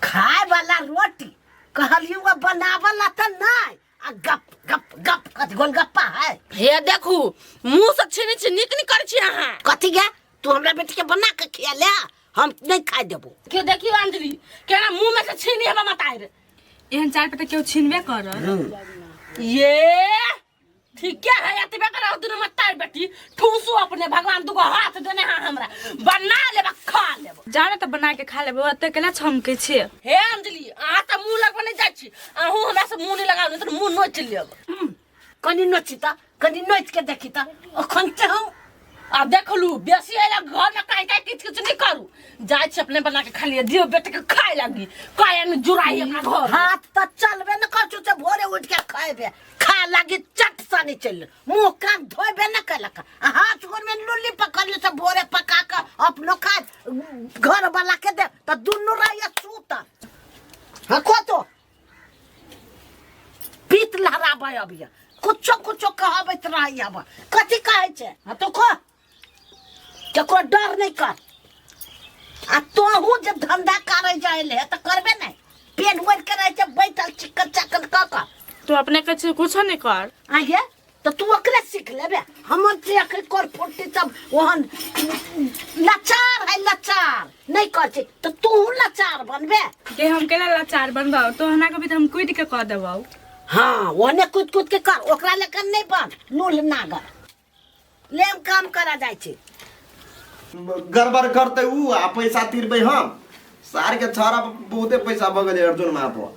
खाए वाला रोटी कहलियो बनावला तऽ नहीं, आ गप गप गप कथी गोलगप्पा है। हे देखू मुंह से छीनी छी नीक नीक करै छी अहाँ। कथी गे तू हमरा बेटी के बना के खिया ले, हम नहीं खाए देबो। के देखियो अंजलि केना मुंह में से छीनी हेबा मताइर। एहन चार पे तऽ केओ छीनबे करत। ये ठीक है एतबे करा दुनू मताइर बेटी ठूसू अपने भगवान दुगो हाथ देने हां हमरा बना लेबा खा लेबो। जा ने तऽ बना के खा लेबो, ओते केला छमकै छी। हे अंजलि अहाँ तऽ मुंह लगबे नहीं जाइ छी, अहूँ हमरा से मुंह नहीं लगाउ नहीं तऽ मुंह नोच लेब। कनी नोची तऽ कनी नोच के देखी तऽ अखन तऽ हम आ देखलू बेसी अयला घर में काहे काहे किच किच नहीं करू, जाइ छी अपने बना के खा लिअ, दियौ बेटी के खाय लागी काहे ने जुड़ाई अपना घर। हाथ तऽ चलबे न करछौ से भोरे उठ के खैबे, खा लागी चट सानी चलि मुँह कान धोबे न केलक आ हाथ गोर में लुल्ली पकड़ ले से भोरे पका के अपनो खा घर वाला के दे तऽ दुनू रहैया सुतल। हाँ खो तो पीत लहराबै अभी कुछो कुछो कहबैत रहैया। अब कथी कहै छै? हाँ तो खो, केकरो डर नहीं कर। आ तोहू जे धंधा करे जाय ले तऽ करबे नहीं, पेन ओढ़ के रहै छै बैठल चिकन चाकन कऽ कऽ। तू अपने कहै कुछो नहीं कर। आगे तऽ तू ओकरे सीख लेबे। हमर जे अखन कर फुट्टी सब ओहन लाचार है, लाचार नहीं कर छै तऽ तू लाचार बनबे। जे हम केला लाचार बनबौ तो हना कभी तो हम कूद के कह देबौ। हाँ ओहने कूद कूद के कर, ओकरा लेकर नहीं बन नूल नागर लेम काम करा जाइ छै। गड़बड़ करते ऊ आ पैसा तिरबै हम। सार के छाड़ा बहुते पैसा भऽ गेलै अर्जुन माँ पर,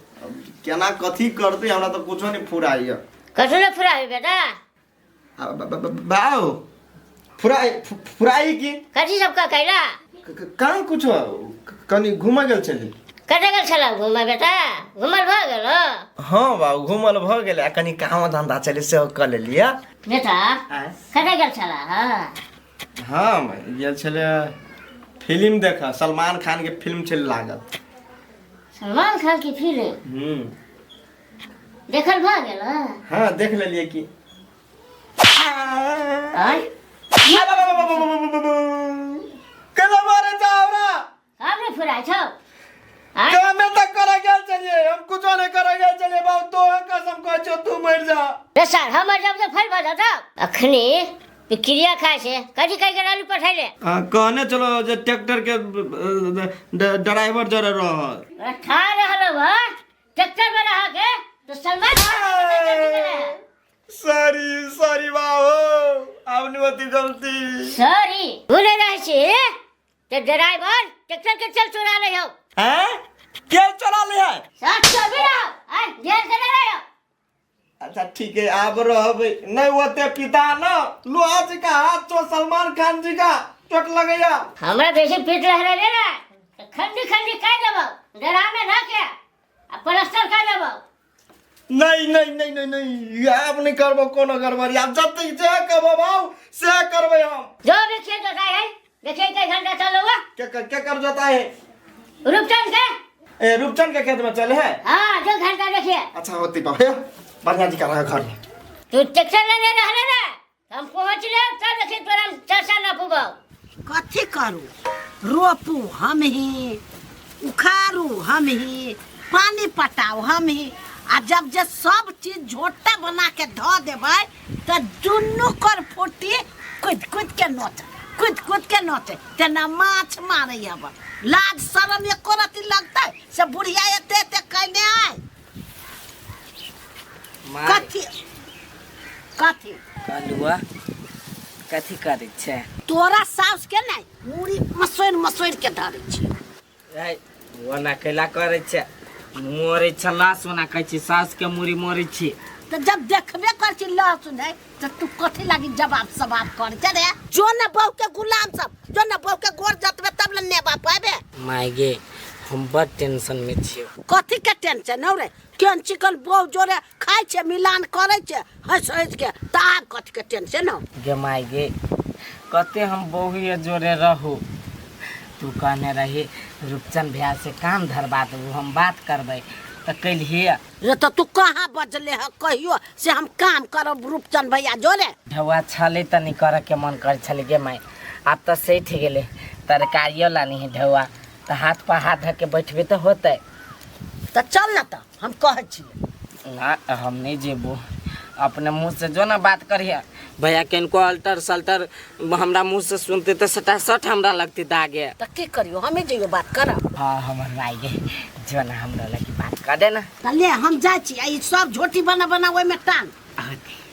केना कथी करते हमरा तऽ कुछो नहीं फुराइया। कथी नहीं फुराइ बेटा? बाऊ फुराई फुराई की कथी सब कैला? कहाँ कुछो, कनी घूमऽ गेल छली। कतऽ गेल छलौ घूमऽ बेटा? घूमल भऽ गेल? हाँ बाबू घूमल भऽ गेल आ कनी काम धंधा चले सेहो कऽ लेलियै। बेटा कतऽ गेल छला? हाँ हम गेल छलै फिल्म देखऽ, सलमान खान के फिल्म छलै लागल। सलमान खान के फिल्म देखल भऽ गेल? हाँ देख लेलियै की। केना मारे जाओ हम नहीं फुराइ छौ। कामे तक करे गेल छलियै, हम कुछो नहीं करे गेल छलियै बाबू, तोहर कसम कहै छियौ तू मरि जा। रे सर हम मरि जाब तऽ फेर भऽ जाउ। अखनी तू क्रिया खाइ छै कथी कहि के रहलू पठैले? कहने चलो जे ट्रैक्टर के ड्राइवर जरे रहल। ठा रहल हो ट्रैक्टर में रह के तो सलमान सॉरी सॉरी बाबू, अब नहीं होती गलती। सॉरी उ नहीं रहै छी ते ड्राइवर ट्रैक्टर के चल चुरा ले हो। हैं के चुरा ले है? साथ चल रहो आ ध्यान से रहो। अच्छा ठीक है आब रहबै नहीं ओते पिता न लोहा जी का हाथ तो सलमान खान जी का चोट लगैया। हमरा बेसी पीट रह रे ना खंडी खंडी का देबो डरामे ना के आ प्लास्टर का देबो। नहीं नहीं नहीं नहीं नहीं आब नहीं करबो कोनो गड़बड़ी, आब जते जे कहबो बाबू से करबै हम। जो भी खेत जोताई है देखिए कई घंटा चलो हुआ। के कर जोताई है? रूपचंद के। ए रूपचंद के खेत में चले है? हाँ जो घंटा देखिए। अच्छा होती बाबू बढ़िया जी का रहा घर। तू ट्रैक्टर लेने रहले ना हम पहुंच ले तब देखिए तोरा हम चर्चा ना पुगो। कथी करू? रोपू हम ही, उखाड़ू हम ही, पानी पटाऊ हम ही, आ जब जे सब चीज झोटा बना के धऽ देबै तऽ दुनू कर फुटी कूद कूद के नोच कूद कूद के नोचे तेना माछ मारै अब। लाज शरम एको रति लगतै से बुढ़िया एते एते कयने आय। कथी कथी कहलुआ कथी करै छै? तोरा साउस के नहि मुड़ी मसोरि मसोरि के धरै छै। ओना कैला करै छै? मोरै छै लहसुन, कहै छी साउस के मुड़ी मोरै छी। तऽ जब देखबे कर छी लहसुन है तऽ तू कथी लागी जवाब सवाब कर छै रे? जो न बहू के गुलाम सब, जो न बहू के गोर जतबे तब न नेबा पाबे। माय गे हम बड़ टेंशन में छियौ। कथी के टेंशन हौ रे? केहन चिकन बहू जोरे खाइ छै, मिलान करै छै हँसि हँसि के, तऽ आब कथी के टेंशन हौ? गे माय गे कते हम बहुए जोरे रहू। तू कहने रही रूपचंद भैया से काम धरबा देबू, हम बात करबै तऽ कलिहे। रे तऽ तू कहाँ बजले ह कहियो से हम काम करब रूपचंद भैया जोरे? ढौआ छलै तऽ नहि करऽ के मन करै छलै गे माय, आब तऽ सठि गेलै। तरकारियो लानी है ढौआ, तऽ हाथ पर हाथ धऽ के बैठबे तऽ होतै। तऽ चल ना तऽ हम कहै छियै। ना हम नहीं जेबो, अपने मुँह से जो ना बात करिहे भैया किनको अल्टर सल्टर हमरा मुँह से सुनते तऽ सटासट हमरा लगते दागे। तऽ की करियो हमे जइयो बात करब। हाँ हमर माय गे जो ना हमरा लगी बात कर दे ना। तऽ ले हम जाइ छी आ ई सब झोटी बना बना ओहिमे टांग।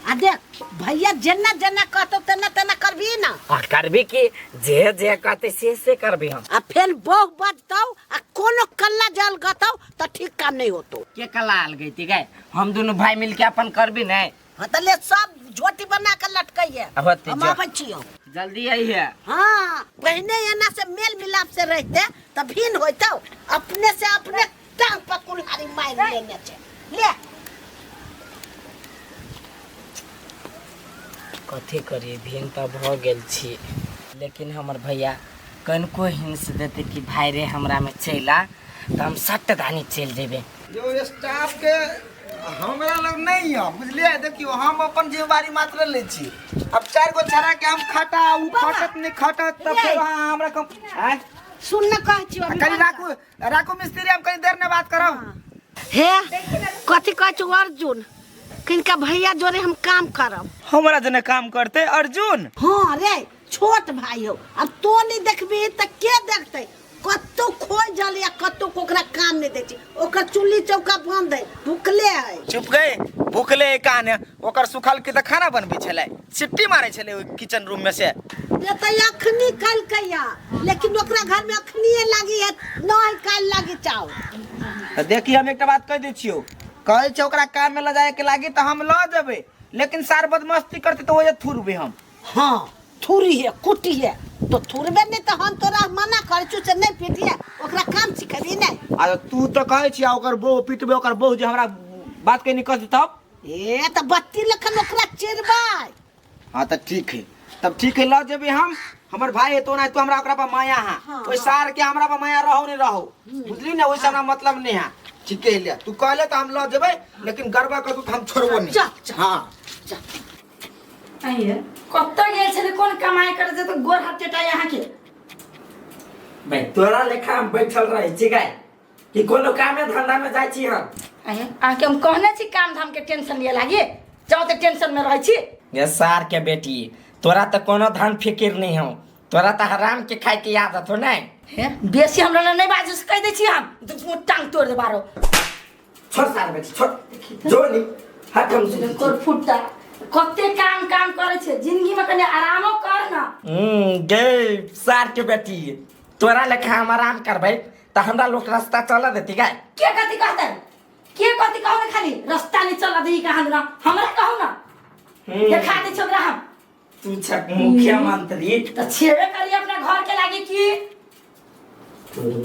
आ देख भैया जेना जेना कहतौ तेना तेना करबी ना। आ करबी की जे जे कहते से से करबी हम। आ फेर बहु बजतौ आ कोनो कल्ला जल गतौ तऽ ठीक काम नहीं होतो। के कल्ला आल गई थी गए? हम दोनों भाई मिलके अपन करबी नहीं। हाँ तऽ ले सब झोटी बना के लटकैये। होते हम जो। आबै छियौ। जल्दी आइहे। हाँ पहिने एना से मेल मिलाप से रहते तऽ भिन्न होइतौ, अपने से अपने टांग पर कुल्हाड़ी मारि लेने छै। ले कथी करी भिन्न तऽ भऽ गेल छी लेकिन हमर भैया कनिको हिंस देतै कि भाय रे हमरामे चलि आ तऽ हम सट धानी चलि जेबै जो स्टाफ के हमरा लग नहीं है बुझलिए देखियो हम अपन जिम्मेवारी मात्र ले छी अब चार गो छड़ा के हम खटा उ खटत नहीं खटत तब फिर अहाँ हमरा कम आय सुन न कहै छी अभी कनी राखू राखू मिस्त्री हम कनी देर में बात करब हे कथी कहै छौ अर्जुन किनका भैया जोरे हम काम करब हमरा जने काम करते अर्जुन हाँ रे छोट भाई हो अब तो नहीं देखबी त के देखते कतौ खोज जल या कतौ ओकरा काम नहीं दै छै ओकर चुल्ली चौका बंद है भुखले है चुप गए भूखले कान ओकर सुखल के त खाना बनबै छलै सिट्टी मारै छलै ओहि किचन रूम में से ये तो अखनी कल कहिया लेकिन ओकरा घर में अखनी लागी है नहीं काल लागी चाहो तऽ देखी हम एकटा बात कहि दै छियौ कहै छै ओकरा काम में लऽ जाय के लागी तऽ हम लऽ जेबै लेकिन सार बदमस्ती करतै तऽ ओहे थुरबै हम हाँ थुरी है कुटी है तो थुरबे नहीं तो हम तोरा मना कर छु से नहीं पीटिए ओकरा काम सिखेबी नहीं आ तू तऽ कहै छी आ ओकर बहु पिटबै ओकर बहु जे हमरा बात कहि नहीं कह तब ए तो बत्ती लखन ओकरा चिरबै हाँ तऽ ठीक है तब ठीक है लऽ जेबै हम हमर भाई है तो ना तो हमरा ओकरा पर माया है ओहि सार के हमरा पर माया रहो नहीं रहो बुझली ना ओहिसे हमरा मतलब नहीं है ठीक है ले तू कहले तऽ हम लऽ जेबै लेकिन गड़बड़ कर तू हम छोड़बो नहीं चल चल हाँ चल आइए कतऽ गेल छलै कोन कमाइ करै छै तऽ गोर हाथ टेटाइ अहाँके भाई तोरा लेखा हम बैठल रहै छी गाय कि कोनो कामे धंधा में जाइ छी हम आइए अहाँके हम कहने छी काम धाम के टेंशन लिअ लागी जाउ तऽ टेंशन में रहै छी ये सार के बेटी तोरा तऽ कोनो धन फिकिर नहीं हो तोरा तऽ हराम के खाय के आदत हो नहीं हे बेसी हमरा लग नहि बाजू से कहि दै छी हम तऽ टांग तोड़ दे बारो छोड़ सार बेटी छोड़ जो नहीं हट हम से कोर फुट्टा कते काम काम करै छै जिंदगी में कनि आरामो कर ना गे सार के बेटी तोरा लेखा हम आराम करबै तऽ हमरा लोग रास्ता चलऽ देती गाय के कथी कहतै के कथी कहू ने खाली रास्ता नहीं चला दी कहाँ ना हमरा कहू ना देखा दै छै ओकरा हम तू छक मुख्यमंत्री तऽ छेबे करी अपना घर के लागी की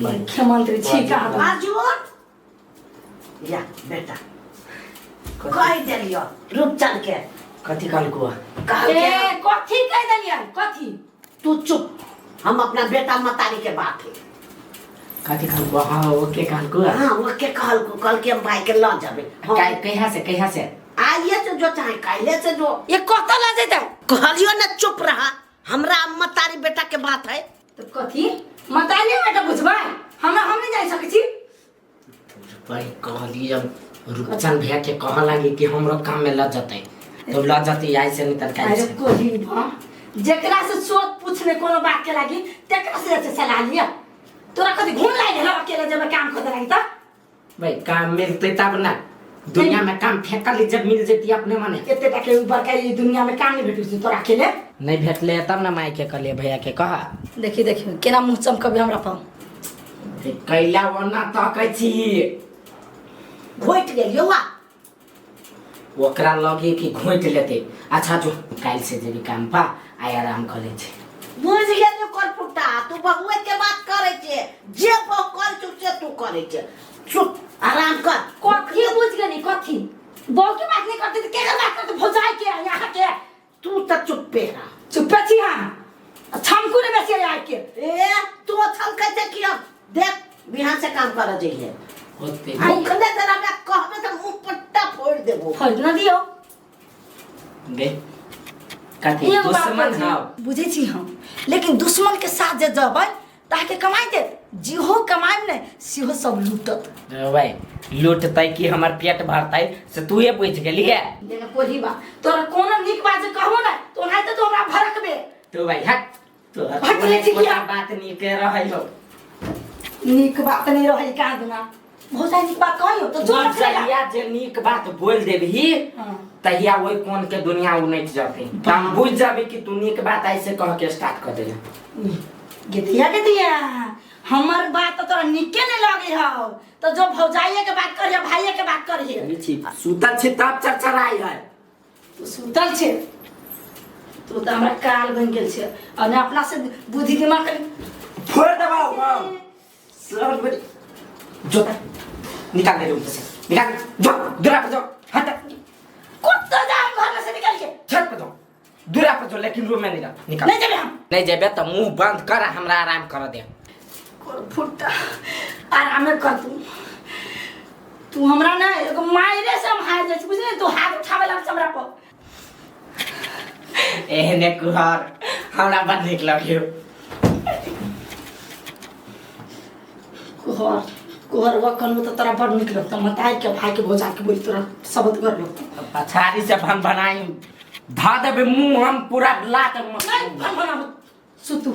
मुख्यमंत्री छी कहाँ अर्जुन या बेटा कहि देलियो रूपचंद के कथी कहलको कहलकै ए कथी कहि देलियै कथी तू चुप हम अपना बेटा मतारी के बात है कथी कहलको हाँ ओके कहलको हाँ वो के कहलको कहलके हम भाई के ल जाबे हम काय कहिया से कहिया से आइए से जो चाहे काल्हे से जो ये कतऽ लऽ जेतै कहलियो ना चुप रहा हमरा मतारी बेटा के बात है तऽ कथी मतारी बेटा बुझबै हमरा हम नहि जानि सकै छी भाई कहली जब रूपचंद भैया के कह लागी कि हमरो काम में लग जतै तो लग जतै आई से नहीं तरकारी अरे कोही बा जेकरा से सोच पूछने कोनो बात के लागी तेकरा से से सलाह लिया तोरा कथी घूम लागि गेल अकेले जब काम खोदे लागी त भाई काम मिलते तब ना दुनिया में काम फेंकल जब मिल जेती अपने मने एते टा के बड़का ई दुनिया में काम नहीं भेटै छै तोरा अकेले नहीं भेटले तब ना माई के कहलिए भैया के कहा देखी देखी केना मुंह चमकबे हमरा पर कैला ओना तकै छी घोटि गेलियो वा ओकरा लगे कि घोटि लेतै अच्छा जो काल्हि से जेबी काम पा आइ आराम कऽ लै छी बुझि गेलियो करपुटा तू बहुए के बात करै छे जे बहु करै छौ से तू करै छे चुप आराम कर कथी बुझ गेली कथी बहु के बात नहीं करते त केकर बात करते भौजाई के यहाँ के तू तऽ चुप्पे रह चुप्पे छी हम छमकू ने बेसी यहाँ के ए तू छमकै छै कि हम देख बिहान से काम कर जइहे होते भूखले जरा हमरा कहबे तऽ मुंह पट्टा फोड़ देबो फोड़ न दियो गे कथी एगो बात दुश्मन कहै हौ छी, बुझै छी हम लेकिन दुश्मन के साथ जे जबै तऽ अहाँके कमाइ देत जेहो कमाइब ने सेहो सब लूटत भाई लूटतै कि हमर पेट भरतै से तूहे बुझि गेली गे लेकिन कोही बा तोरा कोनो नीक बात जे कहबो ने तो ओनाहिते तो हमरा भड़कबे तू भाई हट तोहर हट ले छी कोनो किया? बात नीक रहै हो नीक बात नहीं रहै कहाँ दुना बहुत सारी नीक बात कहियो तो जो रख लेगा जहिया जे नीक बात बोल देबही हाँ। तहिया ओहि कोन के दुनिया उनटि जतै तऽ हम बुझि जाबी कि तू नीक बात ऐसे कह के स्टार्ट कर देले गेतिया गेतिया हमर बात तो तोरा नीके नहीं लगे हौ तो जो भौजाइये के बात करिए भाइये के बात करिए छी सुतल छी तब चरचराइ है तू सुतल छे तू तऽ हमरा काल बनि गेल छे और ने अपना से बुद्धि दिमाग फोड़ देबाउ हम सर बेटी जो निकाल दे रूम से निकाल जो दूरा पर जाओ हट कुत्ता जाम घर में से निकल के छत पर जाओ लेकिन रूम में निकल निकल। नहीं जेबे हम। नहीं जेबे तो मुंह बंद कर, हमरा आराम कर दे। कर फुट्टा आरामे कर तू। तू हमरा ना एगो मायरे से हम हार जाइ छी, बुझली? तू हाथ उठावे लग हमरा पर। एहने कुहर हमरा बड़ नीक लगियो। कुहर कुहर व कनबो तऽ तोरा बड़ नीक लगतौ। मताई के भाई के भोजा के बोली तोरा शब्द कर लगतौ। पछाड़ी से भन भनाई धा देबे मुंह हम पूरा लात। नहीं भन भनाबो, सुतू।